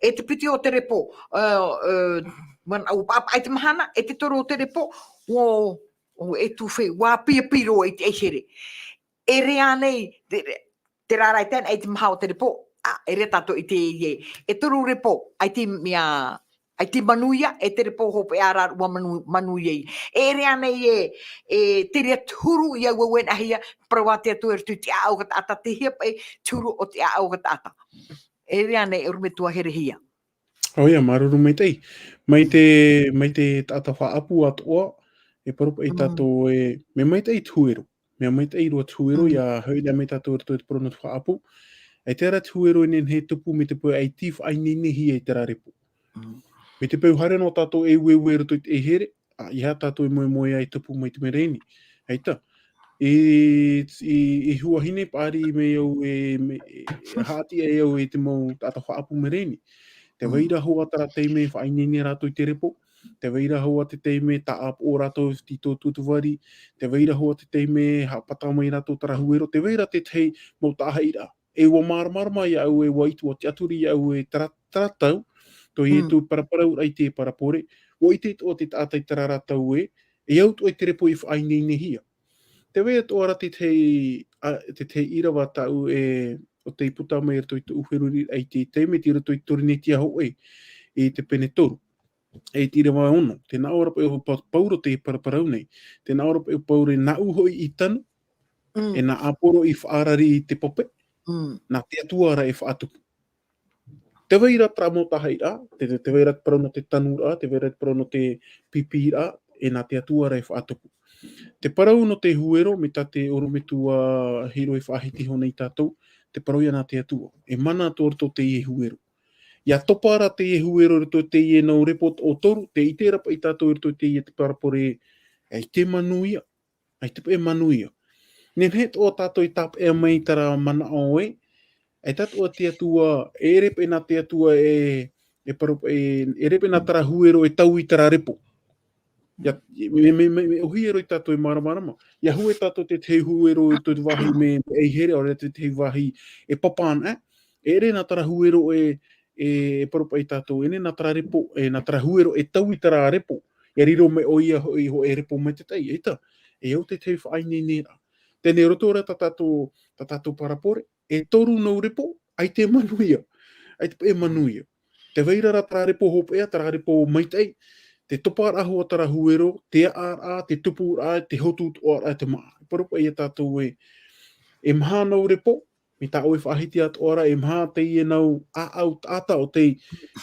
e te piti o te repo, ā, ā, manaʻo paʻapaʻa i te mahana, e te toru o te repo, ʻo, ʻo e tuwhai, ʻua piapi roa i te ʻaihere. E rē ānei, te, te rārai tēnā i te maha o te repo, ā, e rē tātou i te, e, e toru repo, ʻaita i mea, ʻaita i manuia, e te repo hopeʻa rā ʻua manu, manuia ia. E rē ānei e, e te reira te huru i au au e nahia, parau a te Atua i roto i te ʻāʻau o te taʻata, te hia paʻi te huru o te ʻāʻau o te taʻata. E rē ānei e ʻorometua herehia. ʻOia, māuruuru maitaʻi. Mai te, mai te taʻata faʻaʻapu atoʻa, e parau paʻi Mm. tātou e, mea maitaʻi te huero. Mea maitaʻi roa te huero, Mm. ʻia hoʻi ra mai tātou i roto i te parau nō te faʻaʻapu. ʻAita rā te huero e nehenehe e tupu mai te peu ʻaita i faʻaineinehia i terā repo. Mm. Mai te peu haere noa tātou e ueue i roto i te ʻaihere, ā, ʻeiaha tātou e moemoeā e tupu mai te mea ra ʻānei. ʻAita. E, e, e huahine paʻari mai au e, me, e, haʻati ai au e te mau taʻata faʻaʻapu mea ra ʻānei. Tē vai Mm. ra hoʻi terā taime e faʻaineine rātou i te repo. Tē vai ra hoʻi te taime tāʻāpoʻo rātou i tō ʻoutou vari. Tē vai ra hoʻi te taime haʻapata mai rātou terā huero. Tē vai ra te tahi mau taʻahaʻiraʻa. E ʻua māramarama iāʻu, e ʻua ʻite, ʻua tiʻaturi iāʻu e terā, terā tau, tō Mm. Ietu paraparauraʻa i te parabole, ʻua ʻite atoʻa te taʻata i terā ra tau ē, e au atoʻa i te repo i faʻaineinehia. Tē vai atoʻa ra te tahi, ā, te tahi ʻīrava tāʻu e, ʻo tei puta mai i roto i tōʻu feruriraʻa i te taime, tei roto i te Torinetia hōʻē, i te pene toru. E te ʻīrava ono, tē nā ʻō ra paʻi ʻo Pa-, Pauro tē paraparau nei, tē nā ʻō ra paʻi ʻo Pauro e nāʻu hoʻi i tanu, Mm. e nā ʻĀporo i faʻarari i te pape, Mm. nā te Atua ra e faʻatupu. Tē vai ra terā mau taʻahaʻiraʻa, tē, tē, tē vai ra te parau nō te tanuraʻa, tē vai ra te parau nō te pipi ra, e nā te Atua ra e faʻatupu. Te parau nō te huero, mai tā te ʻorometua Hiro e faʻahiti iho nei ia tātou, te parau ia nā te Atua. E mana tō roto teie huero. ʻIa topa ra teie huero i roto i teie nau repo toʻotoru, tē ʻite ra paʻi tātou i roto i teie te parabole, ʻaita e manuia, ʻaita paʻi e manuia. Nehenehe atoʻa tātou e tāpeʻa mai terā manaʻo ē, ʻaita atoʻa te Atua, e ʻere paʻi nā te Atua e, e parau, e, e ʻere paʻi nā terā huero e taui terā repo. ʻIa, me, me, me, me ʻōhie roa ia tātou e māramarama. ʻIa hue tātou te tahi huero i te vāhi mea, mea ʻaihere, ʻaore rā te tahi vāhi e papa ana, ē? E ʻere nā terā huero e, e, e parau paʻi ia tātou, e ʻere nā terā repo, e nā terā huero e taui terā repo. ʻIa riro mai ʻoia hoʻi, hoʻi e repo maitaʻi, ʻaita. E au te tahi faʻaineineraʻa. Teie nei roto ra tā tātou, tā tātou parabole, e toru nau repo, ʻaita e manuia. ʻAita paʻi e manuia. Tē vai ra terā repo hopeʻa, terā repo maitaʻi, te toparaʻa hoʻi terā huero, te aʻaraʻa, te tupuraʻa, te hotu atoʻa ra, te māʻa. E parau paʻi ia tātou ē, e maha nau repo, mai tā ʻoe faʻahiti atoʻa ra, e maha teie nau ʻāʻau taʻata ʻo tei,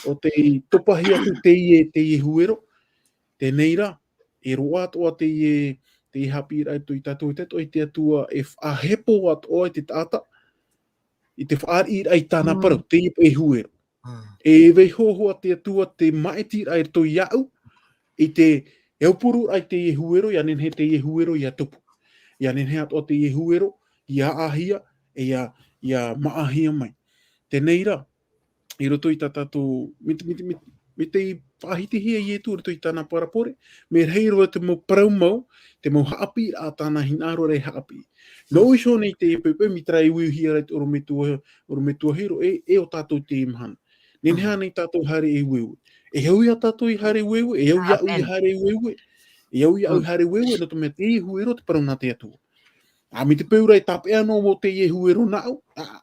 ʻo tei topahia atu teie, teie huero. Teie nei rā, e roaʻa atoʻa teie, teie haʻapiʻiraʻa i tō tātou, ʻaita atoʻa i te Atua e faʻahepo atoʻa i te taʻata, i te fāriʻiraʻa i tāna Mm. parau, teie paʻi huero. Mm. E vaiiho hoʻi te Atua te māʻitiraʻa i roto iāʻu, i te, e aupururaʻa i teie huero, ʻia nehenehe teie huero ʻia tupu. ʻIa nehenehe atoʻa teie huero, ʻia ʻāʻāhia, e ʻia, ʻia māʻāhia mai. Teie nei rā, i roto i tā tātou, mai te, mai te, mai te, mai tei faʻahitihia e Ietu i roto i tāna parabole, mea rahi roa te mau parau mau, te mau haʻapiʻiraʻa tāna hinaʻaro ra e haʻapiʻi. Nō Mm. iho nei te pepe, mai terā e ueuhia ra i te ʻorometua, ʻorometua Hiro, e, e ʻo tātou teie mahana. Nehenehe Mm. ānei tātou e haere e ueue. E au ia tātou i haere ueue, e au iāʻu i Amen. haere ueue. E au iāʻu i Mm. haere ueue, nō te mea teie huero te parau nā te Atua. ʻA, mai te peu ra e tāpeʻa noa vau teie huero nāʻu, ʻa,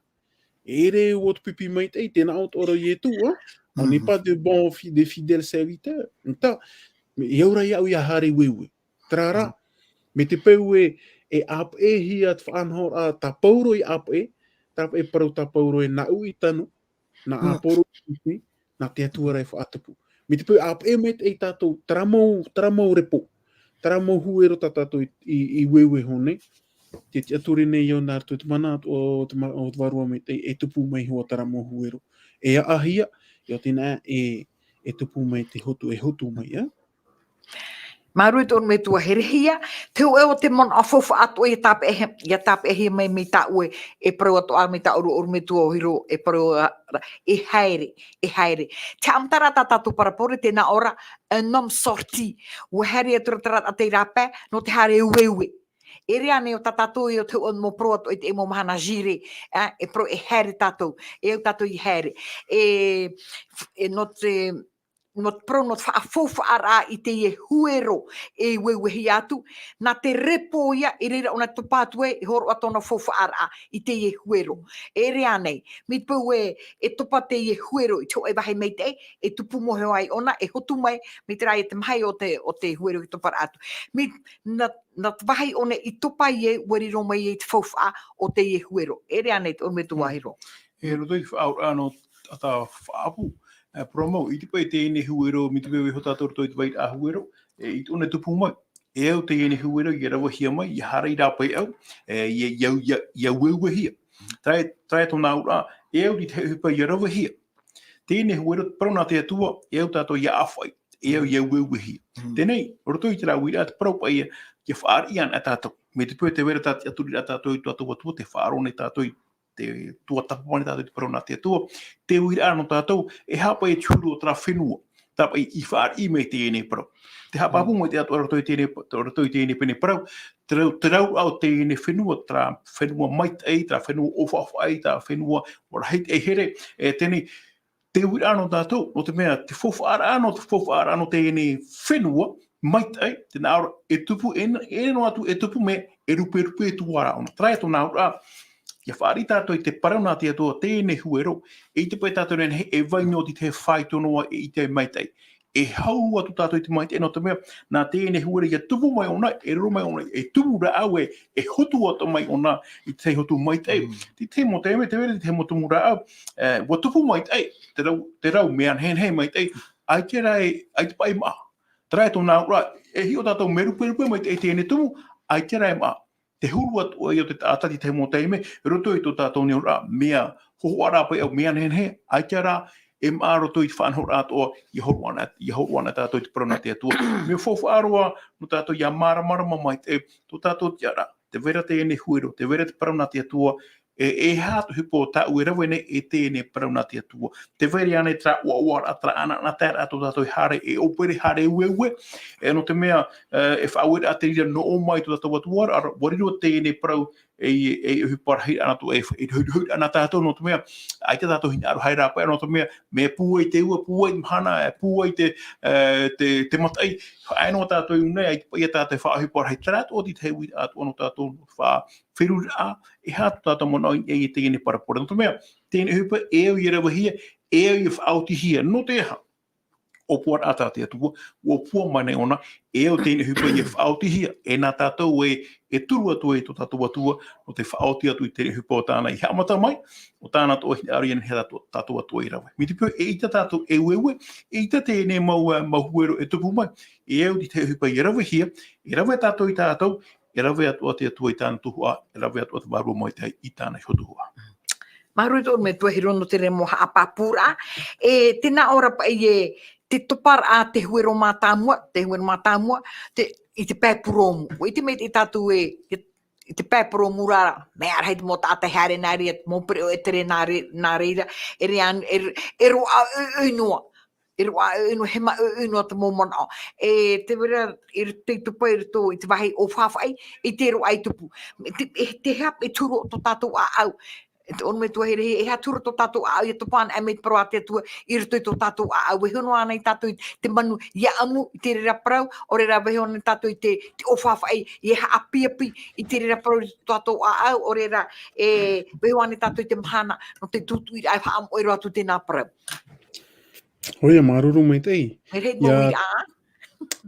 e ʻere vau te pipi maitaʻi, tē nā ʻō atoʻa ra Ietu, ʻa, on n'est Mm. pas de bons fi-, de fidèles serviteurs. Tā, e au ra iāʻu ʻia haere ueue. Terā rā, Mm. mai te peu ē, e ʻāpeʻehia te faʻanahoraʻa tā Pauro i ʻāpeʻe, terā paʻi parau tā Pauro ē nāʻu i tanu, nā Mm. ʻĀporo i pipi, nā te Atua ra e faʻatupu. Mai te peu ʻāpeʻe maitaʻi tātou, terā mau, terā mau repo, terā mau huero tā tātou i, i, i ueue iho nei, tē tiʻaturi nei au nā roto i te mana o te ma-, o te Vārua Maitaʻi, e tupu mai hoʻi terā mau huero. E ʻāʻāhia, ʻia ʻite na, e, e tupu mai te hotu, e hotu mai, ʻa? Māuruuru i tō ʻorometua herehia, te hōʻē o te manaʻo faufaʻa atoʻa ʻia tāpeʻahia, ʻia tāpeʻahia mai mai tā ʻoe, e parau atoʻa mai tā ʻoe ʻorometua Hiro, e parau ra, e haere, e haere. Te haʻamataraʻa tā tātou parabole, tē nā ʻō ra, un homme sorti. ʻUa haere atu ra terā taʻata i rāpae, nō te haere ueue. E rā nei o tā tātou e o te hua mau parau atu i te mau mahana jire, ā, e parau e haere tātou, e au tātou i haere. E, e nō te, nō te parau, nō te faʻa-, faufaʻaraʻa i teie huero e ueuehia atu, nā te repo ia, i reira ʻōna e topa atu ai, e hōroʻa tōna faufaʻaraʻa i teie huero. E rā nei, mai te peu e, e topa teie huero i te hōʻē vāhi maitaʻi, e tupu mau iho ai ʻōna, e hotu mai, mai te reira te maha o te, o te huero i toparaʻa atu. Mai, nā, nā te vāhi ʻōna i topa ai, ʻua riro mai ai te faufaʻa o teie huero. E rā nei te ʻorometua Hiro. E roto i te faʻaauraʻa nō tā tātou faʻaʻapu, e, parau mau, ʻite paʻi teie nei huero, mai te peu e iho tātou roto i te vairaʻa huero, e, ʻite ʻōna e tupu mai. E au teie nei huero, ʻia ravehia mai, ʻia haere i rāpae au, e, ʻia, ʻia, ʻia, ʻia ueuehia. Terā, terā tōna auraʻa, e au i te ʻohipa ʻia ravehia. Teie nei huero, parau nā te Atua, e au tātou ʻia ʻāfaʻi, e au ʻia ueuehia. Mm. Teie nei, roto i terā uiraʻa, te parau paʻi ïa, ʻia fāriʻi ana tātou. Mai te peu tē vai ra te ʻaturiraʻa tātou i tō tātou Atua, tē faʻaroʻo nei tātou i te tuatāpapa nei tātou i te parau nā te Atua. Te uiraʻa nō tātou, e aha paʻi te huru o terā fenua. Terā paʻi i fāriʻi mai teie nei parau. Te haʻapāpū Mm. mai te Atua roto i teie nei, roto i teie nei pene parau. Te rau, te rau o teie nei fenua, terā fenua maitaʻi, terā fenua ʻōfaʻafaʻi, terā fenua ʻua rahi te here, e teie nei, te uiraʻa nō tātou, nō te mea, te faufaʻaraʻa, nō te faufaʻaraʻa, nō teie nei fenua maitaʻi, tē nā ʻō ra, e tupu, e, e noa atu, e tupu mai, e ruperupe atu ā ra ʻōna. Terā tōna auraʻa, ʻia fāriʻi tātou i te parau nā te Atua, teie nei huero, e ʻite paʻi tātou nei, e vai noa atu i te faito noa, e ʻite maitaʻi. E hau atu tātou i te maitaʻi, nō te mea, nā teie nei huero ʻia tupu mai ʻōna, e riro mai ʻōna, e tumu rāʻau, e, e hotu atu mai ʻōna, i te hotu maitaʻi. Mm. Te, te mau taime, tē vai ra te mau tumu rāʻau, e, ʻua tupu maitaʻi, te rau, te rau mea nehenehe maitaʻi, ʻaita rā e, ʻaita paʻi e maʻa. Terā tōna auraʻa, e hiʻo tātou mea ruperupe maitaʻi teie nei tumu, ʻaita rā e maʻa. Te huru atu ʻoia o te taʻata i te mau taime, roto i tō tātou nei auraʻa, mea hōhoʻa rā paʻi au, mea nehenehe, ʻaita rā e maʻa roto i te faʻanahoraʻa atoʻa, ʻia hōroʻa ana, ʻia hōroʻa ana tātou i te parau nā te Atua. Mea faufaʻa roa, nō tātou ʻia māramarama maitaʻi, tō tātou tiʻaraʻa, tē vai ra teie nei huero, tē vai ra te parau nā te Atua, e, e aha te ʻohipa tāʻu e rave nei, e teie nei parau nā te Atua. Tē vai ra ānei terā ʻoaʻoaraʻa, terā ʻanaʻanataeraʻa tō tātou e haere, e ʻōpere haere ueue, e nō te mea, e, e faʻaueraʻa te reira nō ʻō mai tō tātou Atua, ʻa, ʻua riro teie nei parau, e, e, e ʻohipa rahi ana tō, e, e, e, e, ana tātou nō te mea, ʻaita tātou hinaʻaro haere rāpae, nō te mea, mea pūai te ua, pūai te mahana, e, pūai te, e, te, te mataʻi, ʻaita noa tātou i ʻō nei, ʻaita paʻi tātou e faʻaʻohipa rahi, terā atoʻa te tahi uiraʻa atoʻa nō tātou, nō te faʻa-, feruriraʻa, e aha tō tātou manaʻo i, i teie nei parabole. Nō te mea, teie nei ʻohipa e au ʻia ravehia, e au ʻia faʻaotihia. Nō te aha? ʻŌpuaraʻa tā te Atua, ʻua ʻōpua mai nei ʻōna, e au teie nei ʻohipa ʻia faʻaotihia, e nā tātou e, e turu atu ai tō tātou Atua, nō te faʻaoti atu i teie nei ʻohipa o tāna i haʻamata mai, ʻo tāna atoʻa hinaʻaro ʻia nehenehe tā tātou, tātou Atua i rave. Mai te peu, eʻita tātou e ueue, eʻita teie nei mau, e, mau huero e tupu mai, e au i te tahi ʻohipa ʻia ravehia, e rave tātou i tātou, e rave atoʻa te Atua i tāna tuhaʻa, e rave atoʻa te Vārua Maitaʻi i tāna iho tuhaʻa. Māuruuru te ʻorometua Hiro nō te reira mau haʻapāpūraʻa. E, tē nā ʻō ra paʻi e, te toparaʻa te huero mātāmua, te huero mātāmua, te, i te pae purōmu. ʻUa ʻite maitaʻi tātou e, e, i te pae purōmu ra, mea rahi te mau taʻata e haere nā reira, te mau pereʻoʻo e tere nā re-, nā reira, e re-, e re-, e roaʻa ʻoiʻoi noa. E roaʻa ʻoiʻoi noa, he mea ʻoiʻoi noa te mau manaʻo. E, tē vai ra, i te tupu i roto i te vāhi ʻōfaʻafaʻi, i te roaʻa i tupu. Te, e, te aha e turu tō tātou ʻāʻau. E te ʻorometua Hiro, e aha turu tō tātou ʻāʻau, ʻia topa ana mai te parau a te Atua, i roto i tō tātou ʻāʻau. Vaiiho noa ānei tātou i te manu, ʻia ʻamu i te reira parau, ʻaore rā vaiiho ānei tātou i te, te ʻōfaʻafaʻi, ʻia haʻapiʻipiʻi i te reira parau i tō tātou ʻāʻau, ʻaore rā, e, vaiiho ānei tātou i te mahana, nō te tūtuʻiraʻa e haʻamoʻe roa atu tēnā parau. ʻOia, māuruuru maitaʻi. E rei mau ʻIa, ʻīrava.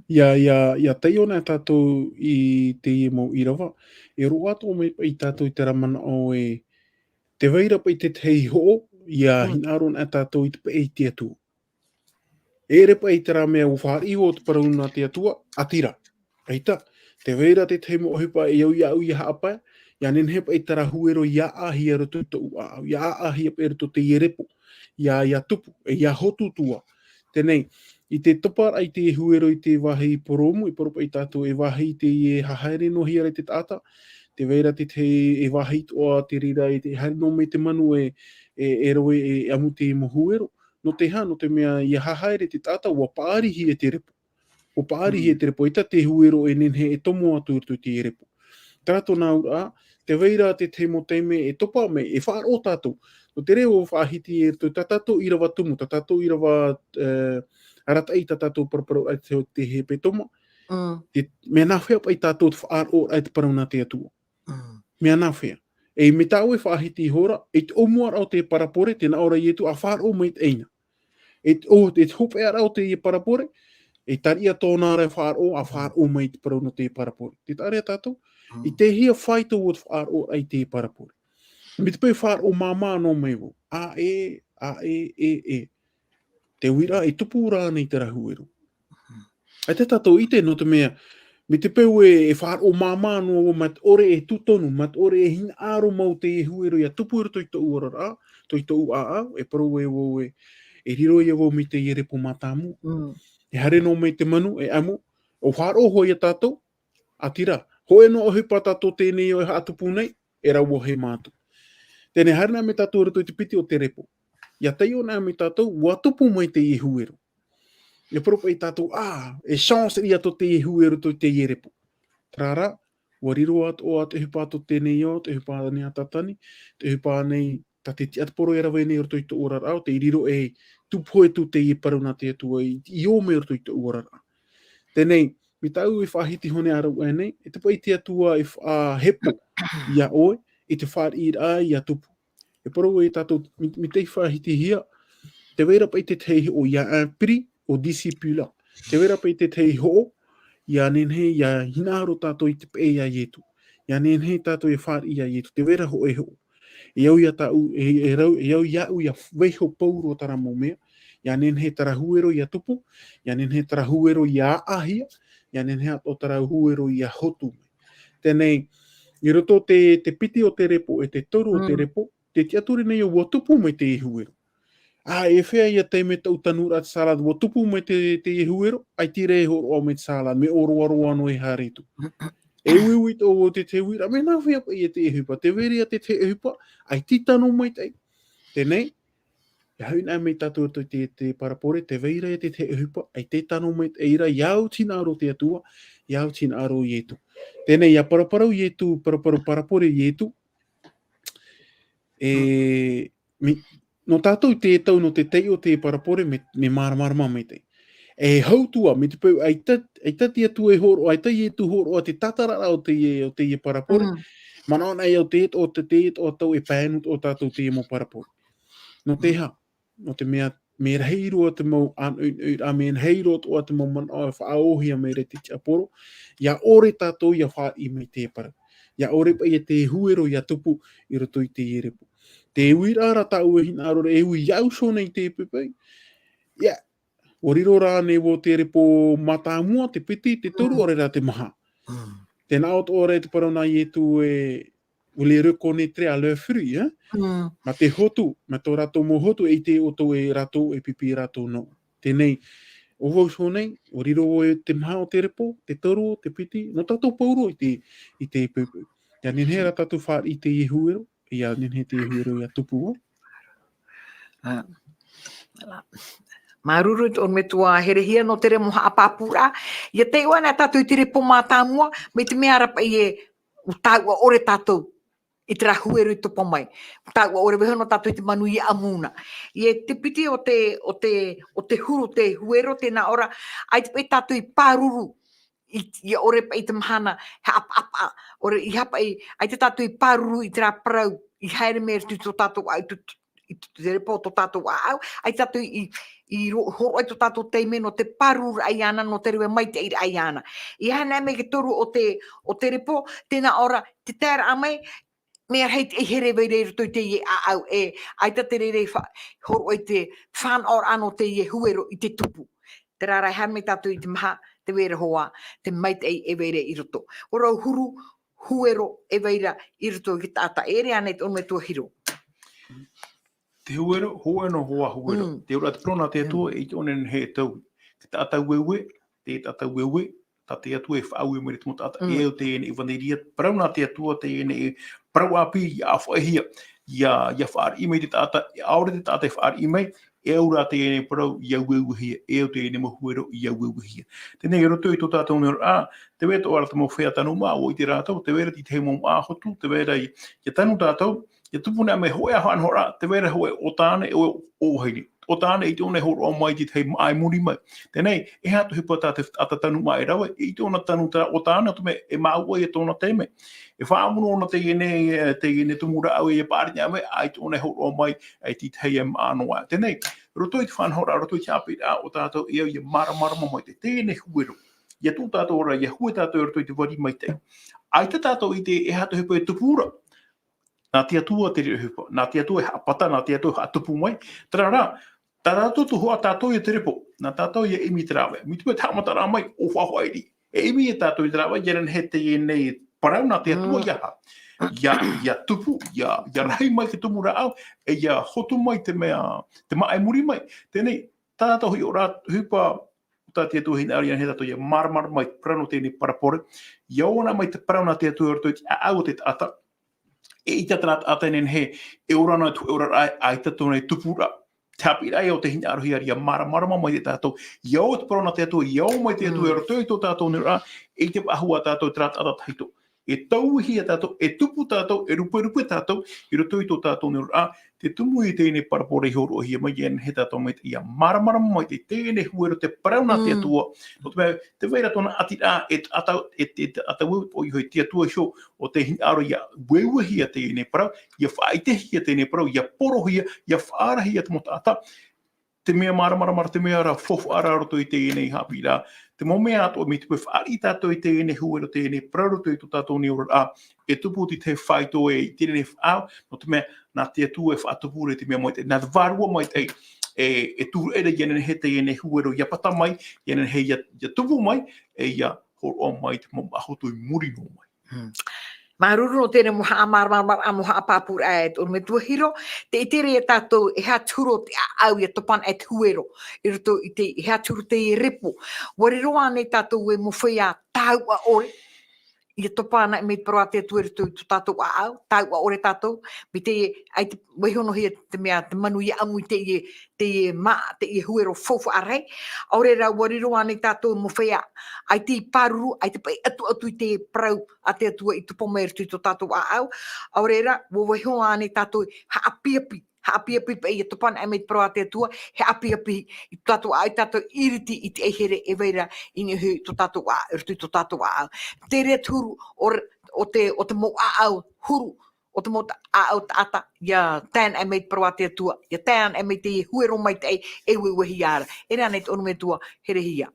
ʻIa, ʻia, ʻia taiʻo na tātou i teie mau ʻīrava. E roaʻa atoʻa mai paʻi tātou i terā manaʻo e, tē vai ra paʻi te tahi hoʻo, ʻia Mm. hinaʻaro na tātou i te peʻe i te Atua. E ʻere paʻi terā mea ʻua fāriʻi ʻo te parau nā te Atua, ʻaita rā. ʻAita, tē vai ra te tahi mau ʻohipa e au ia au ʻia haʻapae, ʻia nehenehe paʻi terā huero ʻia ʻāʻāhia i roto i tōʻu ʻāʻau, ʻia ʻāʻāhia paʻi i roto i teie repo, ʻia, ʻia tupu, e ʻia hotu atu ā. Teie nei, i te toparaʻa i te huero i te vāhi purōmu, e parau paʻi tātou e vāhi i teie hahaere noa hia ra i te taʻata, tē vai ra te tahi e vāhi atoʻa te reira e te haere noa mai te manu e, e, e rave e ʻamu te mau huero. Nō te aha, nō te mea ʻia hahaere te taʻata, ʻua paʻarihia te repo. ʻUa paʻarihia Mm. te repo, ʻaita te huero e nehenehe e tomo atu i roto i te repo. Terā tōna auraʻa, tē vai ra te tahi mau taime e topa mai, e faʻaroʻo tātou. Nō te reira ʻua faʻahiti e roto i tā tātou ʻīrava tumu, tā tātou īrava, e, arataʻi, tā tātou paraparau i te, te hepetoma. Mm. Te, mea nāfea paʻi tātou te faʻaroʻo i te parau nā te Atua. Mm. Mea nāfea. E mai tā ʻoe e faʻahiti iho ra, i te ʻōmuaraʻa o te parabole, tē nā ʻō ra Ietu, ʻa faʻaroʻo mai teie nei. E, ʻo, e te hopeʻaraʻa o teie parabole, e tariʻa tōna ra e faʻaroʻo, ʻa faʻaroʻo mai te parau nō te parabole. Tē taʻa ra tātou, Mm. i te hea fāito ʻua faʻaroʻo ai te parabole. Mai te peu e faʻaroʻo māmā noa mai vau. ʻĀ ē, ʻā ē, ē, ē. Te uiraʻa e tupu rānei terā huero. ʻAita tātou i ʻite nō te mea, mai te peu e, e faʻaroʻo māmā noa vau, mea ʻore e tū tonu, mea ʻore e hinaʻaro mau teie huero ʻia tupu i roto i tōʻu oraraʻa, tō i tōʻu ʻāʻau, e parau ē vau e, e riro ia vau mai teie repo mātāmua. Mm. E haere noa mai te manu, e ʻamu, ʻua faʻaroʻo hoʻi ia tātou, ʻaita rā, hōʻē noa ʻohipa tātou teie nei ʻo e haʻatupu nei, e rave ʻohipa atu. Teie nei haere na mai tātou i roto i te piti o te repo. ʻIa taiʻo na mai tātou, ʻua tupu mai teie huero. E parau paʻi tātou, ʻā, e chance ia tō teie huero i roto i teie repo. Terā rā, ʻua riro atoʻa te ʻohipa tō teie nei ao, te ʻohipa nei a Tātani, te ʻohipa nei tā te tiʻatuporo e rave nei i roto i tōʻu oraraʻa, tē riro e tupu atu teie parau nā te Atua i, i ʻō mai i roto i tōʻu oraraʻa. Teie nei, mai tāʻu e faʻahiti hōʻē ʻāraʻa nei, e te paʻi te Atua e faʻahepo ia ʻoe, i te fāriʻiraʻa ʻia tupu. E parau ē tātou, mai, mai te faʻahitihia, tē vai ra paʻi te tahi hoʻo, il y a un prix au discipulat. Tē vai ra paʻi te tahi hoʻo, ʻia nehenehe, ʻia hinaʻaro tātou i te peʻe ia Ietu. ʻIa nehenehe tātou e fāriʻi ia Ietu. Tē vai ra hōʻē hoʻo. E au ia tāʻu, e, e rau, e au iāʻu ʻia vaiiho pauroa terā mau mea. ʻIa nehenehe terā huero ʻia tupu, ʻia nehenehe terā huero ʻia ʻāʻāhia, ʻia nehenehe atoʻa terā huero ʻia hotu mai. Teie nei, i roto te, te piti o te repo, e te toru o te Mm. repo, tē tiʻaturi nei ʻua tupu mai teie huero. ʻĀ, e fea ia taime tōʻu tanuraʻa te salad, ʻua tupu mai te, teie huero, ʻaita e hōroʻa mai te salad, mea ʻōroaroa noa e haere atu. E uiui atoʻa vau i te, te uiraʻa, mea nāfea paʻi ia te ʻohipa, tē vai ra ia te, te ʻohipa, ʻaita i tano maitaʻi. Teie nei, ʻia haʻi na mai tātou i te, te parabole, tē vai ra ia te, te ʻohipa, ʻaita i tano maitaʻi ra, ʻia au i te hinaʻaro o te Atua, ʻia au i te hinaʻaro o Ietu. Teie nei, ʻia paraparau Ietu, paraparau parabole Ietu, e, mi, nō tātou i te tau, nō te taiʻo te parabole, mea, mea māramarama maitaʻi. E hau atu ā, mai te peu, ʻaita, ʻaita te Atua e hōroʻa, ʻaita Ietu hōroʻa te tātararaʻa o teie, o teie parabole. Mm. Manaʻo anaʻe au te, o te, te, o tau e pae atu atoʻa tātou teie mau parabole. Nō te Mm. aha, nō te mea, mea rahi roa te mau an-, ui, ui, ā, mea rahi roa atoʻa te mau manaʻo e faʻaōhia mai ra te tiʻaporo, ʻia ʻore tātou ʻia fāriʻi mai te parau. ʻIa ʻore paʻi ia te huero ʻia tupu i roto i teie repo. Te uiraʻa rā tāʻu e hinaʻaro ra, e ui iāʻu iho nei i te poʻipoʻi. ʻIa, ʻua riro rānei vau te repo mātāmua, te piti, te toru, Mm. ʻaore rā te maha. Mm. Tē nā ʻō atoʻa ra te parau nā Ietu ē, vous les reconnaîtrez à leurs fruits, hein? Mm. Mā te hotu, mā tō rātou mau hotu, e ʻite ʻoutou ē rātou e pipi rātou noa. Teie nei, ʻo vau iho nei, ʻua riro vau i te maha o te repo, te toru, te piti, nō tātou pauroa i te, i te poʻipoʻi. ʻIa nehenehe rā tātou fāriʻi i teie huero, ʻia nehenehe teie huero ʻia tupu vau. Ā. Māuruuru i tō ʻoe metua herehia nō te mau haʻapāpūraʻa. ʻIa taiʻo anaʻe tātou i te repo mātāmua, mai te mea ra paʻi ē, ʻua tāuʻa ʻore tātou i terā huero i topa mai. ʻUa tāuʻa ʻore vaiiho noa tātou i te manu ʻia ʻamu na. ʻIa te piti o te, o te, o te huru te huero, tē nā ʻō ra, ʻaita paʻi tātou i pāruru, i, ʻia ʻore paʻi te mahana, haʻapaʻapaʻa, ʻore i haʻapaʻi, ʻaita tātou i pāruru i terā parau, i haere mai i roto i tō tātou ʻāʻau, i tō, i tō te repo o tō tātou ʻāʻau, ʻaita tātou i, i ro-, hōroʻa i tō tātou taime nō te pārururaʻa iāna, nō te rave maitaʻiraʻa iāna. ʻIa haere mai te toru o te, o te repo, tē nā ʻō ra, te taeraʻa mai, mea rahi te here e vai ra i roto i teie ʻāʻau ē, ʻaita te reira i fa-, hōroʻa i te fānaʻoraʻa nō teie huero i te tupu. Terā rā, haere mai tātou i te maha, tē vai ra hoʻi te maitaʻi e vai ra i roto. ʻO rāua huru huero e vai ra i roto i te taʻata. E ʻere ānei tō ʻoe metua Hiro? Te huero, hōʻē noa hoʻi huero. Mm. Te auraʻa te parau nā te Atua, Mm. e ʻite ʻōna e nehenehe e taui. Te taʻata ueue, te taʻata ueue, tā te Atua e faʻaue mai ra te mau taʻata. Mm. E au teie nei ʻevaneria, parau nā te Atua, teie nei parau ʻāpī ʻia ʻāfaʻihia. ia, ia fāriʻi mai te taʻata, ʻaore te taʻata e fāriʻi mai, e au rā teie nei parau ia ueuehia, e au teie nei mau huero ia ueuehia. Teie nei, i roto i tō tātou nei oraraʻa, tē vai ra tō rātou mau feiā tanu māʻa, ʻua ʻite rātou, tē vai ra te tahi mau māʻa hotu, tē vai ra ia, ia tanu tātou, ia tupu noa mai, hōʻē ā faʻanahoraʻa, tē vai ra hōʻē ʻo tāne, ʻo, ʻo vahine. ʻO tāne, ʻaita ʻōna e hōroʻa mai i te tahi māʻa i muri mai. Teie nei, e aha te ʻohipa tā te, taʻata tanu māʻa e rave, ʻaita ʻōna tanu tā, ʻo tāne, nō te mea, e māuʻa ia tōna taime. E faʻamono ʻōna teie nei, e, teie nei tumu rāʻau ia pāʻari noa mai, ʻaita ʻōna e hōroʻa mai, ʻaita i te tahi e māʻa noa. Teie nei, roto i te faʻanahoraʻa, roto i te haʻapiʻiraʻa, ʻo tātou e au ia māramarama mai te, teie nei huero. Ia tuʻu tātou ra, ia hue tātou i roto i te vari maitaʻi. ʻAita tātou i ʻite e aha te ʻohipa e tupu ra. Nā te Atua te reira ʻohipa, nā te Atua e haʻapata, nā te Atua e haʻatupu mai. Terā rā, tā tātou tuhaʻa, tātou ia te repo, nā tātou ia ʻimi te rāveʻa. Mai te peu te haʻamataraʻa mai, ʻo faʻahoʻi ri. E ʻimi ia tātou i te rāveʻa, ia nehenehe teie nei parau nā te Atua Mm. ia ha. Ia, ia tupu, ia, ia rahi mai te tumu rāʻau, e ia hotu mai te mea, te māʻa i muri mai. Teie nei, tā tātou hiʻoraʻa, ʻohipa, tā te Atua e hinaʻaro ia nehenehe tātou ia māramarama mai te parau nō teie nei parabole. Ia ora mai te parau nā te Atua i roto i te ʻāʻau o te taʻata. E ʻaita terā taʻata e nehenehe, e ora noa i te oraraʻa, ʻaita tōna e tupu ra. Te haʻapiʻiraʻa ia ʻo tē hinaʻarohia ra ia māramarama mai ia tātou. Ia ō te parau nā te Atua, ia ō mai te Atua Mm. i roto i tō tātou nei oraraʻa, e ʻite faʻahou ā tātou terā taʻata tahito. E tauihia tātou, e tupu tātou, e ruperupe tātou, i roto i tō tātou nei oraraʻa, te tumu i teie nei parabole i hōroʻahia mai, ia nehenehe tātou mai ia māramarama mai te, teie nei huero te parau nā te Mm. Atua. Nō te mea, tē vai ra tōna ʻatiraʻa, e taʻata, e, e taʻata ueue, ʻoia hoʻi te Atua iho, ʻo tē hinaʻaro ia ueuehia teie nei parau, ia faʻaʻitehia teie nei parau, ia porohia, ia faʻaarahia te mau taʻata. Te mea māramarama ra, te mea ra, faufaʻa ra roto i teie nei haʻapiʻiraʻa. Te mau mea atoʻa mai te peu e fāriʻi tātou i teie nei huero, teie nei parau roto i tō tātou nei oraraʻa, e tupu te tahi faito e i teie nei faʻaau, nō te mea, nā te Atua e faʻatupu ra te mea maitaʻi, nā te Vārua Maitaʻi, e, e tūraʻi ra ia nehenehe teie nei huero, ia pata mai, ia nehenehe ia, ia tupu mai, e ia hōroʻa mai te mau māʻa hotu i muri noa mai. Hmm. Māuruuru nō teie mau haʻamāramarama, mau haʻapāpūraʻa e te ʻorometua Hiro, tē ʻite ra ia tātou e aha te huru o te ʻāʻau ʻia topa ana e te huero, i roto i te, e aha te huru o te repo. ʻUa riro ānei tātou e mau feiā tāuʻa ʻore, ʻia topa ana mai te parau a te Atua i roto i tō tātou ʻāʻau, tāuʻa ʻore tātou, mai te, ʻaita vaiiho noa hia te mea, te manu ʻia ʻamu i teie, teie māʻa, teie huero faufaʻa rahi. ʻAore rā, ʻua riro ānei tātou mau feiā, ʻaita i pāruru, ʻaita paʻi atuatu i te parau a te Atua i tupu mai i roto i tō tātou ʻāʻau. ʻAore rā, ʻua vaiiho ānei tātou haʻapiʻapiʻi, haʻapiʻapiʻi paʻi ʻia topa ana mai te parau a te Atua, he haʻapiʻapiʻi i tō tātou ʻāʻau, tātou i ʻiriti i te ʻaihere e vai ra i niʻa i tō tātou ʻā-, i roto i tō tātou ʻāʻau. Te reira te huru o, o te, o te mau ʻāʻau huru, o te mau ta-, ʻāʻau taʻata, ʻia tae ana mai te parau a te Atua, ʻia tae ana mai te huero maitaʻi e ueuehia ra. E rā nei te ʻorometua Herehia.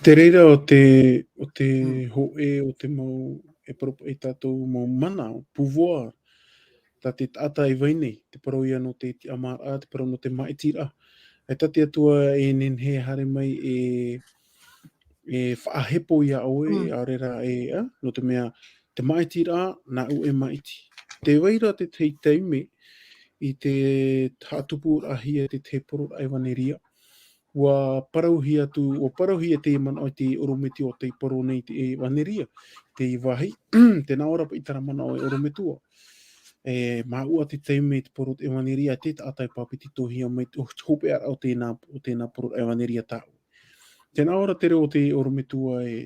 Te reira o te, o te Mm. hōʻē, o te mau, e parau paʻi tātou mau mana, pouvoir, tā te taʻata e vai nei, te parau ia nō te tiʻamāraʻa, te parau nō te māʻitiraʻa. E tā te Atua e nehenehe e haere mai e, e faʻahepo ia ʻoe, Mm. ʻaore rā e, ā, nō te mea, te māʻitiraʻa, nāʻu e māʻiti. Tē vai ra te tahi taime, i te haʻatupuraʻahia te tahi poroʻraʻa ʻevaneria, ʻua parauhia atu, ʻua parauhia te manaʻo i te ʻorometua tei parau nei te ʻevaneria, te vāhi, tē nā ʻō ra paʻi terā manaʻo e ʻorometua. E, māuʻa te taime i te parau o te ʻevaneria, te taʻata e pāpetitohia mai, te hopeʻaraʻa o tēnā, o tēnā poroʻraʻa ʻevaneria tāʻu. Tē nā ʻō ra te reo o te ʻorometua e,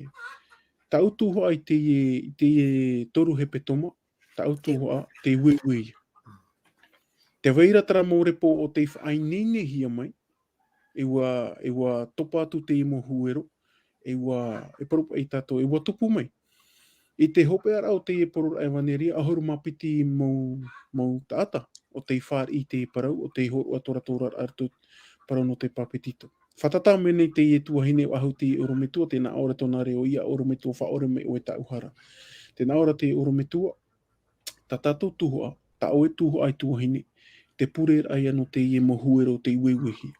tāʻu tuhaʻa i teie, i teie toru hepetoma, tāʻu tuhaʻa, te ueue ia. Tē vai ra terā mau repo o tei faʻaineinehia mai, e ʻua, e ʻua topa atu te mau huero, e ʻua, e parau paʻi tātou, e ʻua tupu mai. I te hopeʻaraʻa o teie poroʻraʻa ʻevaneria, ʻahuru mā piti mau, mau taʻata, o tei fāriʻi i te parau, o tei hōroʻa toratoraʻa i te parau nō te pāpetito. Fātata mai nei teie tuahine ʻahu te ʻorometua, tē nā ʻō ra tōna reo ia ʻorometua, faʻaʻore mai ʻoe tāʻu hara. Tē nā ʻō ra te ʻorometua, tā tātou tuhaʻa, tā ʻoe tuhaʻa e tuahine, te pureraʻa ia nō teie mau huero tei ueuehia.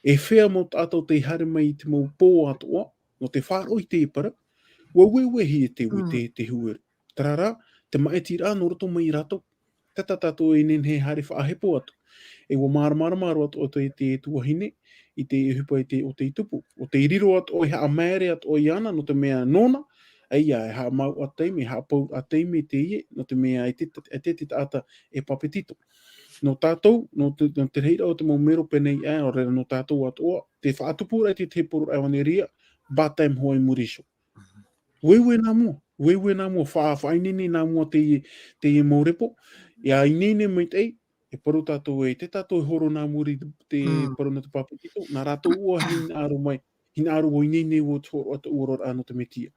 E feiā mau taʻata o tei haere mai i te mau pō atoʻa, nō te faʻaroʻo i te parau, ʻua ueuehia te ue-, Mm. te, te huero. Terā rā, te māʻitiraʻa nō roto mai ia rātou. Tē tā tātou e nehenehe e haere faʻahepo atu. E ʻua māramarama roa atoʻa te, te tuahine, i te ʻohipa i te, o tei tupu. ʻO tei riro atoʻa, e haʻamaere atoʻa iāna, nō te mea nōna, ʻAia, e haʻamau ʻa taime, e haʻapau ʻa taime teie, nō te mea e te, e te, te taʻata e papetito. Nō tātou, nō te, nō te reira o te mau mero pēnei ʻā, ʻaore rā nō tātou atoʻa, te faʻatupu ra i te, te poro ʻevaneria, baptême hoʻi i muri iho. Ueue nā mua, ueue nā mua, fa-, faʻaineine nā mua teie, teie mau repo, ʻia ineine maitaʻi, e parau tātou ē, tē tātou e horo nā muri te Mm. parau nō te papetito, nā rātou ʻoia e hinaʻaro mai, hinaʻaro ʻo ineine ʻo te hōroʻa, te hōroʻaraʻa nō te Mesia.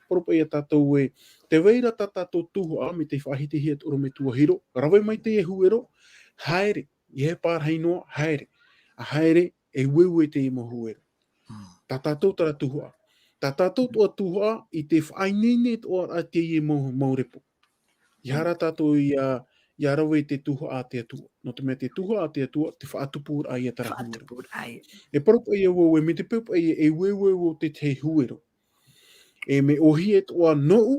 Parau paʻi ia tātou ē, tē vai ra tā tātou tuhaʻa, mai te faʻahitihia te ʻorometua Hiro, rave mai teie huero, haere, ʻeiaha e pārahi noa, haere. ʻA haere, e ueue teie mau huero. Mm. Tā tātou terā tuhaʻa. Tā tātou atoʻa tuhaʻa, i te faʻaineine atoʻa ra teie mau, mau repo. ʻEiaha rā tātou ʻia, ʻia rave i te tuhaʻa a te Atua. Nō te mea te tuhaʻa a te Atua, te faʻatupuraʻa ia terā huero. Faʻatupuraʻa ia. E parau paʻi ia vau ē, mai te peu paʻi ia, e ueue vau te, te huero. E mea ʻōhie atoʻa nōʻu,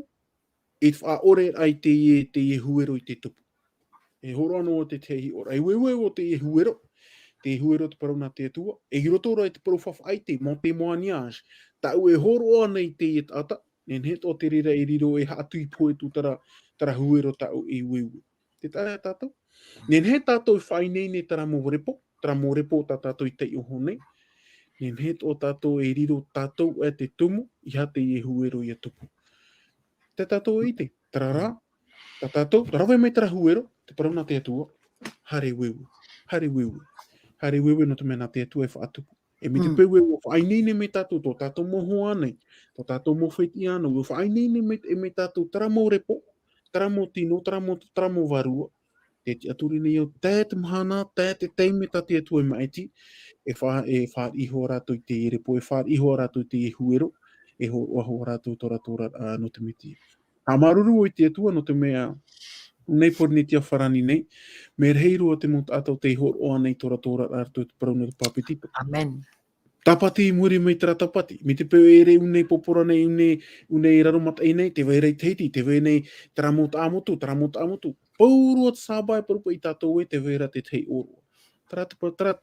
i te faʻaʻore ai teie, teie huero i te tupu. E hōroʻa noa te, te hiʻoraʻa. E ueue vau teie huero. Te huero te parau nā te Atua. E i roto rā i te parau faʻaʻite, mon témoignage. Tāʻu e hōroʻa nei teie taʻata, nehenehe atoʻa te reira e riro e haʻatui pohe atu terā, terā huero tāʻu e ueue. Tē taʻa tātou. Nehenehe tātou e faʻaineine terā mau repo, terā mau repo tā tātou i taiʻo iho nei. Nehenehe atoʻa tātou e riro tātou ʻē te tumu, ʻeiaha teie huero ʻia tupu. Tē tātou e ʻite, terā rā, tā tātou, rave mai terā huero, te parau nā te Atua, haere ueue, haere ueue, haere ueue nō te mea nā te Atua e faʻatupu. E mai te Mm. peu ē, ʻua faʻaineine mai tātou, tō tātou mau hoa nei, tō tātou mau fētiʻi anaʻe, ʻua faʻaineine mai, e mai tātou terā mau repo, terā mau tino, terā mau, terā mau vārua. Tē tiʻaturi nei au, tae te mahana, tae te taime tā te Atua e maʻiti, e fa-, e fāriʻi iho rātou i te repo, e fāriʻi iho rātou i te huero, e hōroʻa iho rātou tō rātou ra, ā, nō te Mesia. Haʻamāuruuru i te Atua nō te mea, nei Pōrīnetia Farāni nei, mea rahi roa te mau taʻata tei hōroʻa nei tō rātou ra, ā, rātou te parau nō te papetito. Amen. Tāpati i muri mai terā tāpati. Mai te peu e ʻere ʻū nei porapora nei, ʻū nei, ʻū nei raro mataʻi nei, tē vai ra i Tahiti, tē vai nei terā mau taʻamotu, terā mau taʻamotu. Pauroa te sāvai, parau paʻi ia tātou ē, tē vai ra te tahi ʻōroʻa. Terā te pa-, terā,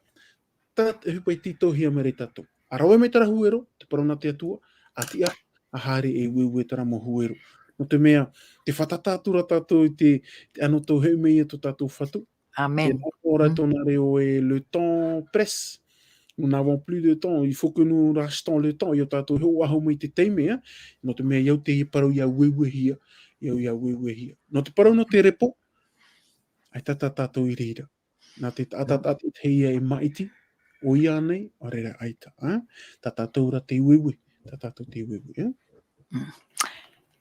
terā te ʻohipa i tītauhia mai ra ia tātou. ʻA rave mai terā huero, te parau nā te Atua, ʻa tiʻa, ʻa haere e ueue terā mau huero. Nō te mea, tē fātata atu ra tātou i te, te anotau e hoʻi mai ia tō tātou Fatu. Amen. Tē nā ʻō ra Mm. tōna reo ē, le temps presse. Nous n'avons plus de temps. Il faut que nous rachetons le temps. ʻIa tātou e hoʻo faʻahou mai i te taime, ā. Nō te mea ʻia au teie parau ʻia ueuehia. ʻIa au ʻia ueuehia. Nō te parau nō te repo. ʻAita tā tātou i reira. Nā te taʻata Mm. taʻata e maʻiti. ʻOia nei, ʻaore rā ʻaita, ā. Tā tātou ra te ueue. Tā tātou te ueue, ā. Mm.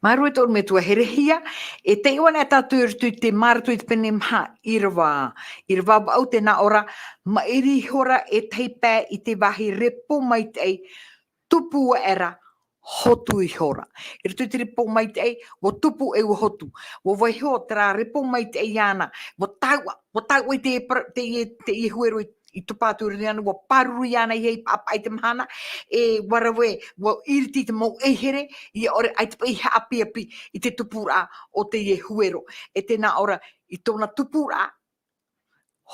Māuruuru e te ʻorometua, e rave hia, e taiʻo anaʻe tātou i roto i te Mareko i te pene maha ʻīrava, ʻīrava vaʻu, tē nā ʻō ra, maʻiri ihora e tahi pae i te vāhi repo maitaʻi, tupu aʻera, hotu ihora. I roto i te repo maitaʻi, ʻua tupu ʻe ʻua hotu. ʻUa vaiiho terā repo maitaʻi iāna, ʻua tāuʻa, ʻua tāuʻa i te par-, teie, teie huero i i topa atu i reira, ʻua pāruru iāna i hei paʻapaʻa i te mahana, e ʻua rave, ʻua ʻiriti i te mau ʻaihere, ʻia ʻore ʻaita paʻi haʻapiʻapiʻi i te tupuraʻa o teie huero. E tē nā ʻō ra, i tōna tupuraʻa,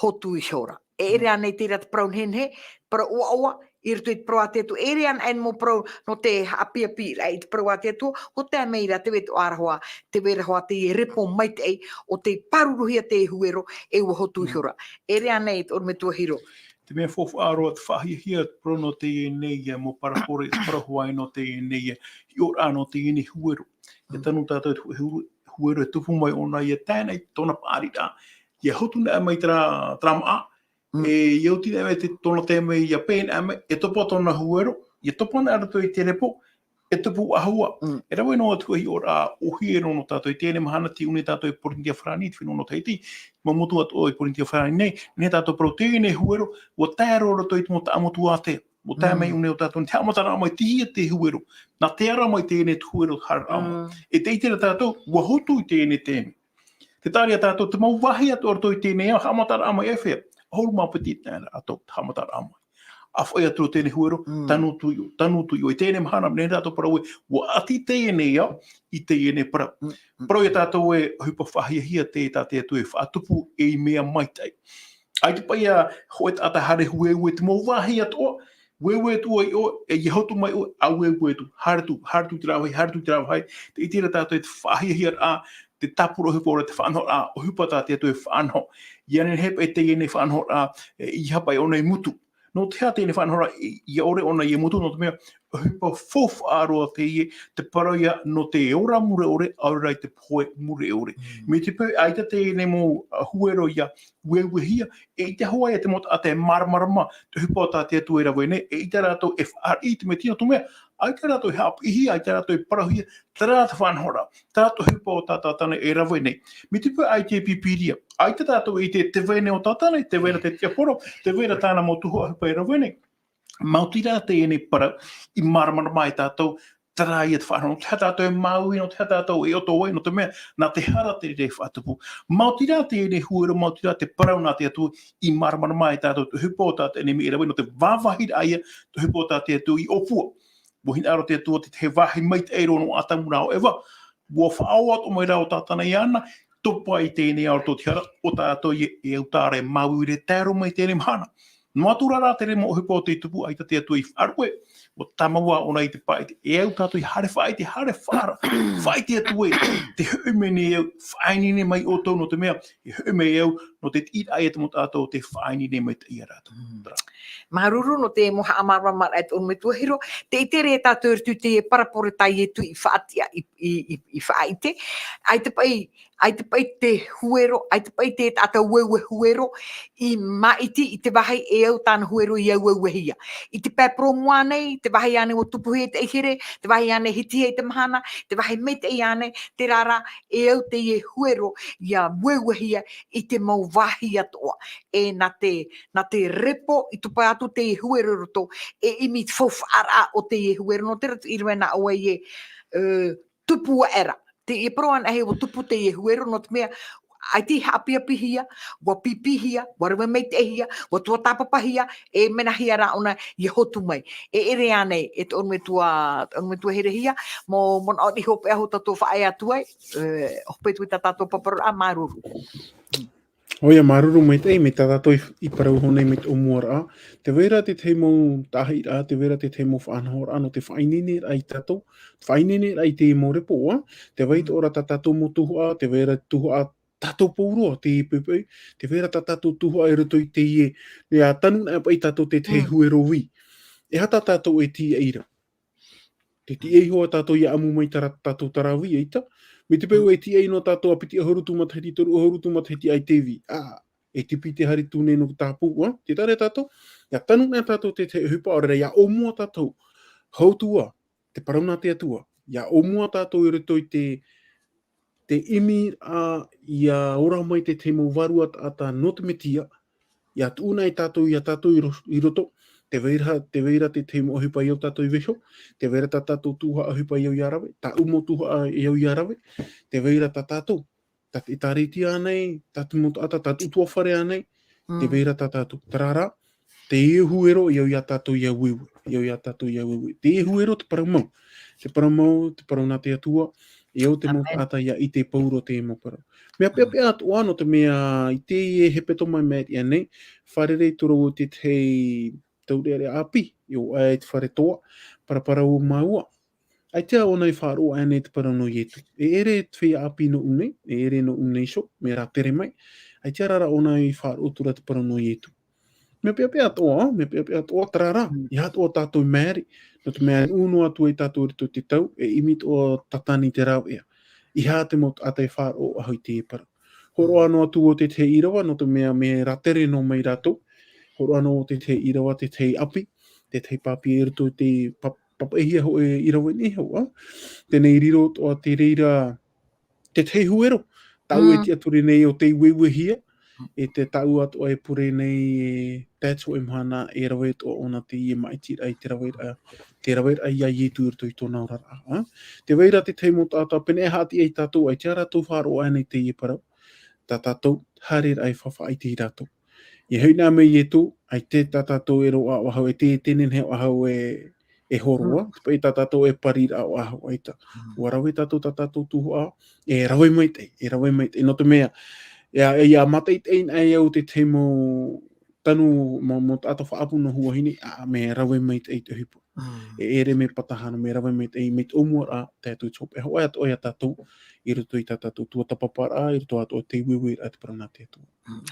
hotu ihora. E ʻere ānei terā te parau nehenehe, parau ʻoaʻoa, i roto i te parau a te Atua, e ʻere ānei mau parau nō te haʻapiʻapiʻiraʻa i te parau a te Atua, ʻua tae mai ra te vetoʻa ra hoʻi, te vai ra hoʻi teie repo maitaʻi, ʻo tei pāruruhia te huero, e ʻua hotu ihora. E ʻere ānei te ʻorometua Hiro. Te mea faufaʻa roa te faʻahiahia, te parau nō teie nei, ā, mau parapore, te parau hoʻi nō teie nei, ā, hiʻoraʻa nō teie nei huero. ʻIa tanu tātou te hu-, huero e tupu mai ʻōna, ʻia tae nei tōna paʻari ra. ʻIa hotu nei mai terā, terā māʻa, Mm. e, ʻia oti nei mai te, tōna taime ʻia peʻe nei mai, e topa tōna huero, ʻia topa nei rātou i te repo, e tupu faʻahou. Mm. E rave noa atu hiʻoraʻa ʻōhie nō tātou i teie mahana, tei ʻō nei tātou i Pōrīnetia Farāni, te fenua nō Tahiti, mau motu atoʻa i Pōrīnetia Farāni nei, nehenehe tātou e parau teie nei huero, ʻua tae roa rātou i te mau taʻamotu ātea. ʻUa tae mai Mm. ʻō nei ʻo tātou, te haʻamataraʻa mai, tei hea te huero. Nā te ara mai teie nei huero haʻaraʻa mai. Mm. E tē ʻite ra tātou, ʻua hotu i teie nei taime. Tē taʻa ra ia tātou, te mau vāhi atoʻa roto i teie nei, haʻamataraʻa mai e fea. ʻAhuru mā piti taime atoʻa, haʻamataraʻa mai. ʻĀfaʻi atu ra teie nei huero, Mm. tanu atu ʻoia, tanu atu ʻoia. I teie nei mahana, nehenehe tātou e parau ē, ʻua ʻati teie nei ao, i teie nei parau. Mm, mm. Parau ia tātou ē, ʻohipa faʻahiahia te, tā te Atua e faʻatupu ei mea maitaʻi. ʻAita paʻi ia, hōʻē taʻata haere hueue i te mau vāhi atoʻa, Ueue atu ʻoe, e ia hotu mai ʻoe, ʻa ueue atu. Haere atu, haere atu i te rāveʻa, haere atu i te rāveʻa. Tē ʻite ra tātou e te faʻahiahia ra, te tāpura ʻohipa ʻore, te faʻanahoraʻa, ʻohipa tā te Atua e faʻanaho. ʻIa nehenehe paʻi teie nei faʻanahoraʻa, e, ʻeiaha paʻi ʻōna i mutu. Nō te aha teie nei faʻanahoraʻa, i, ʻia ʻore ʻōna ʻia mutu, nō te mea, ʻohipa faufaʻa roa teie, te parau ia nō te ora mure ʻore, ʻaore rā i te pohe mure ʻore. Mm. Mai te peu, ʻaita teie nei mau, ā, huero ʻia ueuehia, eʻita hoʻi ia te mau taʻata e māramarama, te ʻohipa o tā te Atua e rave nei, eʻita rātou e fāriʻi i te Mesia, nō te mea, ʻaita rātou e haʻapiʻihia, ʻaita rātou e parauhia, terā te faʻanahoraʻa, terā te ʻohipa o tā Tātana e rave nei. Mai te peu ʻaita e Pīpīria, ʻaita tātou e ʻite te vai nei o Tātana, te vai ra te tiaporo, te vai ra tāna mau tuhaʻa ʻohipa e rave nei. Maoti rā teie nei parau, i māramarama ai tātou, terā ia te faʻanahoraʻa, nō te aha tātou e māuiui, nō te aha tātou e ʻoto ai, nō te mea, nā te hara te reira e faʻatupu. Maoti rā teie nei huero, maoti rā te parau nā te Atua, i māramarama ai tātou, te ʻohipa o tā te ʻenemi e rave, nō te vāvāhiraʻa ia, te ʻohipa o tā te Atua i ʻōpua. ʻUa hinaʻaro te Atua te, te vāhi maitaʻi roa nō Atamu rā ʻo Eva. ʻUa faʻaō atoʻa mai rā ʻo Tātana iāna, topa i teie nei ao roto i te hara, ʻo tātou ia e au terā e māuiui ra e tae roa mai i teie nei mahana. Noa atu rā rā te reira mau ʻohipa o tei tupu, ʻaita te Atua i faʻaruʻe, ʻua tāmau ʻōna i te paʻi, e au tātou i haere faʻaʻite, haere faʻaara, faʻaʻite atu ē, tē hoʻi mai nei au, faʻaineine mai ʻoutou nō te mea, e hoʻi mai au, nō te tiʻaraʻa ia te mau taʻata o tē faʻaineine maitaʻi ia rātou. Mm. Terā. Māuruuru nō te mau haʻamāramarama e te ʻorometua Hiro, tē ʻite ra tātou i roto i te parabole tā Ietu i faʻatiʻa, i, i, i, i faʻaʻite. ʻAita paʻi, ʻaita paʻi te huero, ʻaita paʻi te taʻata ueue huero, i māʻiti i te vāhi e au tāna huero ʻia ueuehia. I te pae parau mua nei, te vāhi ānei ʻua tupuhia i te ʻaihere, te vāhi ānei e hitihia i te mahana, te vāhi maitaʻi ānei, terā rā, e au teie huero ʻia ueuehia i te mau vāhi atoʻa. E nā te, nā te repo i tupu atu teie huero i roto, e ʻimi i te faufaʻaraʻa o teie huero, nō terā te ʻīrava nā ʻō ai ē, ē, tupu aʻera. Te, e parau anaʻe ē ʻua tupu teie huero, nō te mea, ʻaita i haʻapiʻipiʻihia, ʻua pīpīhia, ʻua rave maitaʻihia, ʻua tuatāpapahia, e menahia rā ʻōna ʻia hotu mai. E ʻere ānei, e te ʻorometua, te ʻorometua Herehia, mau, mau manaʻo hopeʻa hoʻi tātou faʻaea atu ai, ē, hope atu i tā tātou paparoraʻa, māuruuru. ʻOia, māuruuru maitaʻi, mai tā tātou i, i parau iho nei mai te ʻōmuaraʻa. Tē vai ra te tahi mau taʻahiraʻa, tē vai ra te tahi mau faʻanahoraʻa, nō te faʻaineineraʻa ia tātou, faʻaineineraʻa i te mau repo, ʻua, tē vai Mm. atoʻa ra tā tātou mau tuhaʻa, tē vai ra tuhaʻa tātou pauroa, te poipoi, tē vai ra tā tātou tuhaʻa i roto i teie, ʻia tanu anaʻe paʻi tātou te tahi Mm. huero vī. E aha tā tātou e tīaʻi ra? Tē tīaʻi iho ā tātou ʻia ʻamu mai terā tātou terā vī, ʻaita. Mai te peu Mm. e tīaʻi noa tātou ʻa piti ʻahuru tū matahiti, toru ʻahuru tū matahiti ʻaita e vī. Ā, e tipi te hari tū nei nō te tāpū, ʻua, tē ʻite ra tātou, ʻia tanu anaʻe tātou te tahi ʻohipa, ʻaore rā, ʻia ʻōmua tātou. Hau atu ā, te parau nā te Atua, ʻia ʻōmua tātou i roto i te, te ʻimiraʻa, ʻia ora mai te tahi mau vārua taʻata nō te Mesia, ʻia tuʻu anaʻe tātou ia tātou i ro-, i roto, tē vai ra, tē vai ra te tahi mau ʻohipa ʻia au tātou i vaiiho, tē vai ra tā tātou tuhaʻa ʻohipa ʻia au ʻia rave, tāʻu mau tuhaʻa ʻia au ʻia rave, tē vai ra tā tātou, tā te ʻĒtārētia ānei, tā te mau taʻata, tā te ʻutuāfare ānei, tē Mm. vai ra tā tātou. Terā rā, teie huero ʻia au ia tātou ʻia ueue, ʻia au ia tātou ʻia ueue. Teie huero te parau mau. Te parau mau, te parau nā te Atua, ʻia au te mau Amen. taʻata ʻia ʻite pauroa teie mau parau. Mea Mm. peʻapeʻa atoʻa, nō te mea i teie hepetoma i maʻiri aʻe nei, fārerei atu ra vau i te tahi taureʻareʻa ʻāpī, ʻia au i te fare toa, paraparau māua. ʻAita ʻōna i faʻaroʻo aʻe nei te parau nō Ietu. E ʻere te feiā ʻāpī nōʻu nei, e ʻere nōʻu nei iho, mea rātere mai. ʻAita rā rā ʻōna i faʻaroʻo atu ra te parau nō Ietu. Mea peʻapeʻa atoʻa, mea peʻapeʻa atoʻa, terā rā, Mm. ʻeiaha atoʻa tātou e maere, nō te mea e nuʻu noa atu ai tātou i roto i te tau, e ʻimi atoʻa Tātana i te rāveʻa. ʻEiaha te mau taʻata e faʻaroʻo faʻahou i teie parau. Hōroʻa noa atu vau i te tahi ʻīrava, nō te mea mea rātere noa mai rātou. Hōroʻa noa vau i te tahi ʻīrava, te tahi ʻāpī, te tahi pāpī i roto i te pa-, pāpaʻihia hoʻi ʻīrava nei hoʻi, ā. Tē nā, i riro atoʻa te reira, te tahi huero, tāʻu e Mm. tiʻaturi nei ʻo tei ueuehia, e te tāʻu atoʻa e pure nei, e tae atu i te mahana e rave atoʻa ʻōna teie māʻitiraʻa i te raveraʻa, te raveraʻa ia Ietu i roto i tōna oraraʻa, ā. Tē vai ra te tahi mau taʻata, pēnei e haʻati ai tātou, ʻaita rātou faʻaroʻo aʻe nei teie parau, tā tātou haereraʻa e faʻaʻite ia rātou. ʻIa hoʻi anaʻe mai Ietu, ʻaita tā tātou e roaʻa faʻahou, e te, te nehenehe faʻahou e, e hōroʻa, Mm. te paʻi tā tātou e pariraʻa faʻahou, ʻaita. Mm. ʻUa rave tātou tā tātou tuhaʻa, e rave maitaʻi, e rave maitaʻi. Nō te mea, ʻia, ʻia mātaʻitaʻi anaʻe au i te tahi mau tanu, mau, mau taʻata faʻaʻapu nō Huahine, ʻa, mea rave maitaʻi te ʻohipa. Mm. E ʻere mea patahana, mea rave maitaʻi, mai te ʻōmuaraʻa, tae atu i te hopeʻa, hoʻi atoʻa ia tātou, i roto i tā tātou tuatāpaparaʻa, i roto atoʻa i te ueueraʻa te parau nā te Atua. Mm.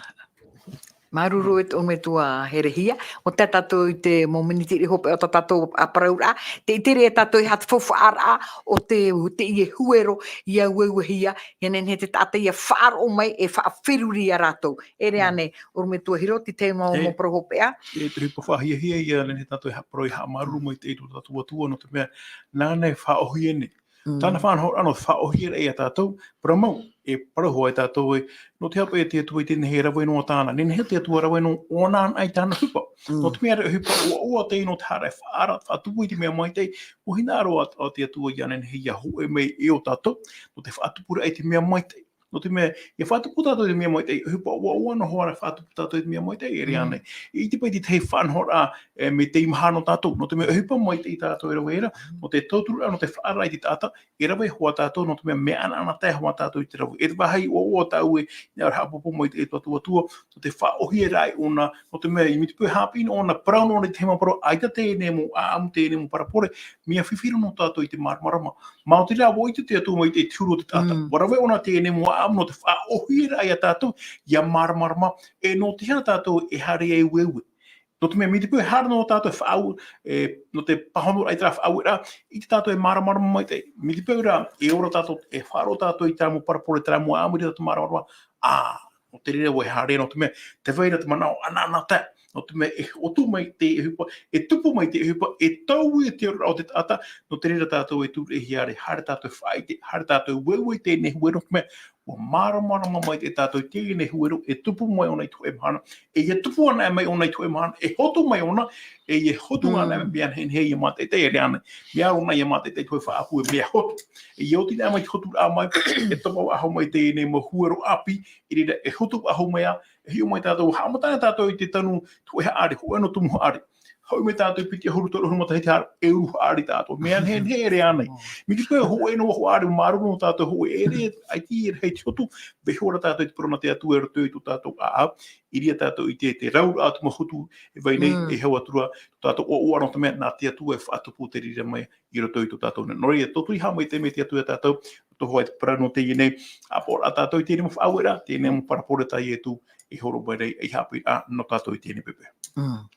Māuruuru e te ʻorometua Herehia, ʻo tā tātou i te mau miniti i hopeʻa o tā tātou ā parauraʻa, tē ʻite ra tātou e aha te faufaʻaraʻa o te, teie huero, ʻia ueuehia, ʻia nehenehe te taʻata ʻia faʻaroʻo mai e faʻaferuri ia rātou. E ʻere ānei, ʻorometua Hiro, te tahi mau, mau parau hopeʻa? E te ʻohipa faʻahiahia ïa, nehenehe tātou e haʻaparau, e haʻamāuruuru maitaʻi i tō tātou Atua, nō te mea, nāna e faʻaʻōhie nei. Mm. Tāna faʻanahoraʻa nō te faʻaʻōhie ia tātou, parau mau, e parau hoʻi tātou ē, nō te aha paʻi te Atua i teie nei e rave noa tāna, nehenehe te Atua e rave noa ʻōna anaʻe i tāna ʻohipa. Mm. Nō te mea e ʻohipa ʻoaʻoa teie nō te haere, faʻaara, faʻatupu i te mea maitaʻi, ʻua hinaʻaro ā, ā te Atua ʻia nehenehe ʻia hōʻē mai e ʻo tātou, nō te faʻatupuraʻa i te mea maitaʻi. Nō te mea, ʻia faʻatupu tātou i te mea maitaʻi, ʻohipa ʻoaʻoa noa hoʻi ra faʻatupu tātou i te mea maitaʻi, e ʻere ānei. Mm. ʻIte paʻi te tahi faʻanahoraʻa, e, mea teimaha nō tātou, nō te mea ʻohipa maitaʻi tātou e rave ra, nō te tauturu ra, nō te faʻaara i te taʻata, e rave hoʻi tātou, nō te mea mea anaanatae hoʻi tātou i te rave. E te vāhi ʻoaʻoa tāʻu e, ʻia haʻapāpū maitaʻi i tō tātou Atua, nō te faʻaʻōhieraʻa ʻōna, nō te mea, i te peu e haʻapiʻi ʻōna, parau noa ra i te hema parau, ʻaita teie nei mau ʻāʻamu, teie nei mau parapore, mea fifi roa nō tātou i te māramarama. Maoti rā, ʻua ʻite te Atua maitaʻi i te huru o te taʻata. Mm. ʻUa rave ʻōna teie nei mau ʻāʻamu nō te faʻaʻōhieraʻa ia tātou, ʻia māramarama, e nō te aha tātou e haere ai e ueue. Nō te mea, mai te peu e haere noa tātou e faʻau-, e, nō te pāhonoraʻa i terā faʻaueraʻa, ʻaita tātou e māramarama maitaʻi. Mai te peu rā, e ora tātou, e faʻaroʻo tātou i terā mau parapore, terā mau ʻāʻamu, ʻaita tātou māramarama, ā, nō te reira ʻoe e haere, nō te mea, tē vai ra te manaʻo anaanatae. Nō te mea, e hotu mai te ʻohipa, e tupu mai te ʻohipa, e taui te oraraʻa o te taʻata, nō te reira tātou e tūreʻahia ra, haere tātou e faʻaʻite, haere tātou e ueue i teie nei huero, nō te mea, ʻua māramarama maitaʻi tātou i teie nei huero, e tupu mai ʻōna i te hōʻē mahana, e ʻia tupu anaʻe mai ʻōna i te hōʻē mahana, e hotu mai ʻōna, e ʻia hotu anaʻe mai, mm, mea nehenehe ʻia mātaʻitaʻi, e ʻere ānei. Mea roa na ʻia mātaʻitaʻi te hōʻē faʻaʻapu, e mea hotu. E ʻia oti anaʻe mai te hoturaʻa mai, e topa faʻahou mai teie nei mau huero ʻāpī, i reira e hotu faʻahou mai ā, e hiʻo mai tātou, haʻamata anaʻe tātou i te tanu, te hōʻē haʻari, hōʻē noa tumu haʻari. Hoʻi mai tātou i piti ʻahuru, toru ʻahuru matahiti haere, e uru haʻari tātou. Mea nehenehe, e ʻere ānei. Mai te peu hōʻē noa haʻari, māuruuru nō tātou hōʻē, e ʻere, ʻaita e rahi te hotu, vaiiho ra tātou i te parau nā te Atua i roto i tō tātou ʻāʻau, i reira tātou i te, te rauraʻa atu mau hotu, e vai nei, mm, e hau atu ra, tō tātou ʻoaʻoa nō te mea, nā te Atua e faʻatupu te reira mai i roto i tō tātou nei. Nō reira, tauturu haʻamaitaʻi mai te Atua ia tātou, tō hoʻi te parau nō teie nei, ʻāpoʻoraʻa tātou i teie nei mau faʻaueraʻa, teie nei mau parapore tā Ietu, e hōroʻa mai nei, e haʻapiʻiraʻa nō tātou i teie nei poʻipoʻi. Mm.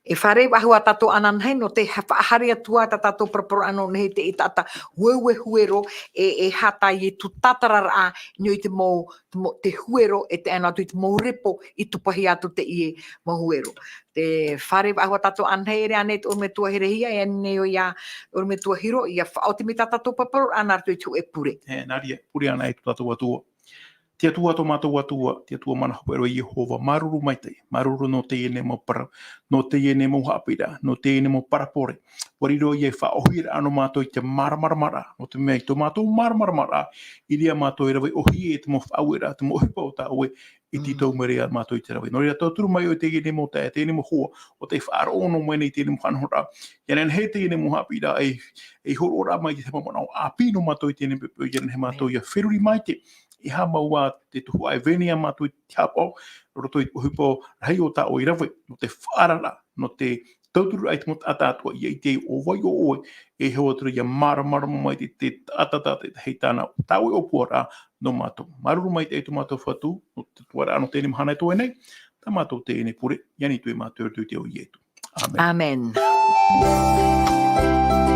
E fārerei faʻahou ā tātou ananahi, nō te ha-, faʻahaere atu ā tā tātou parapore nō nehenehe te taʻata ueue huero, e, e aha tā Ietu tātararaʻa, nō te mau, te mau, te huero, e tae noa atu i te mau repo, i tupahia atu teie mau huero. Tē fārerei faʻahou ā tātou ananahi, e ʻere ānei te ʻorometua Herehia, e ani nei ʻoia, ʻorometua Hiro, ʻia faʻaoti mai tā tātou parapore nā roto i te hōʻē pure. E, nā reira, pure anaʻe i tō tātou Atua. Te Atua, tō mātou Atua, te Atua mana hopeʻa roa Iehova, māuruuru maitaʻi, māuruuru nō teie nei mau parau, nō teie nei mau haʻapiʻiraʻa, nō teie nei mau parapore. ʻUa riro ïa ei faʻaʻōhieraʻa nō mātou i te māramaramaraʻa, nō te mea i tō mātou māramaramaraʻa, i reira mātou e rave ʻōhie i te mau faʻaueraʻa, te mau ʻohipa o tā ʻoe, e tītau mai ra mātou i te rave. Nō reira, tauturu mai ʻoe i teie nei mau taeaʻe, teie nei mau hoa, ʻo tē faʻaroʻo noa mai nei i teie nei mau faʻanahoraʻa. ʻIa nehenehe teie nei mau haʻapiʻiraʻa e, e hōroʻaraʻa mai i te mau manaʻo ʻāpī nō mātou i teie nei poʻipoʻi, ʻia nehenehe mātou ʻia feruri maitaʻi, e haʻamau ā te tuhaʻa e veni ia mātou i te haʻapaʻo, nō roto i te ʻohipa rahi o tā ʻoe i rave, nō te faʻaararaʻa, nō te tautururaʻa i te mau taʻata atoʻa, ʻia ʻite ʻo vai ʻo ʻoe, e hau atu ra ʻia māramarama mai te, te taʻata tātaʻitahi tāna, tā ʻoe ʻōpuaraʻa nō mātou. Māuruuru maitaʻi tō mātou Fatu, nō te tuaraʻa nō teie nei mahana e toe nei, tā mātou teie nei pure, i ani atu e mātou i roto i te iʻoa o Ietu. ʻĀmene. ʻĀmene.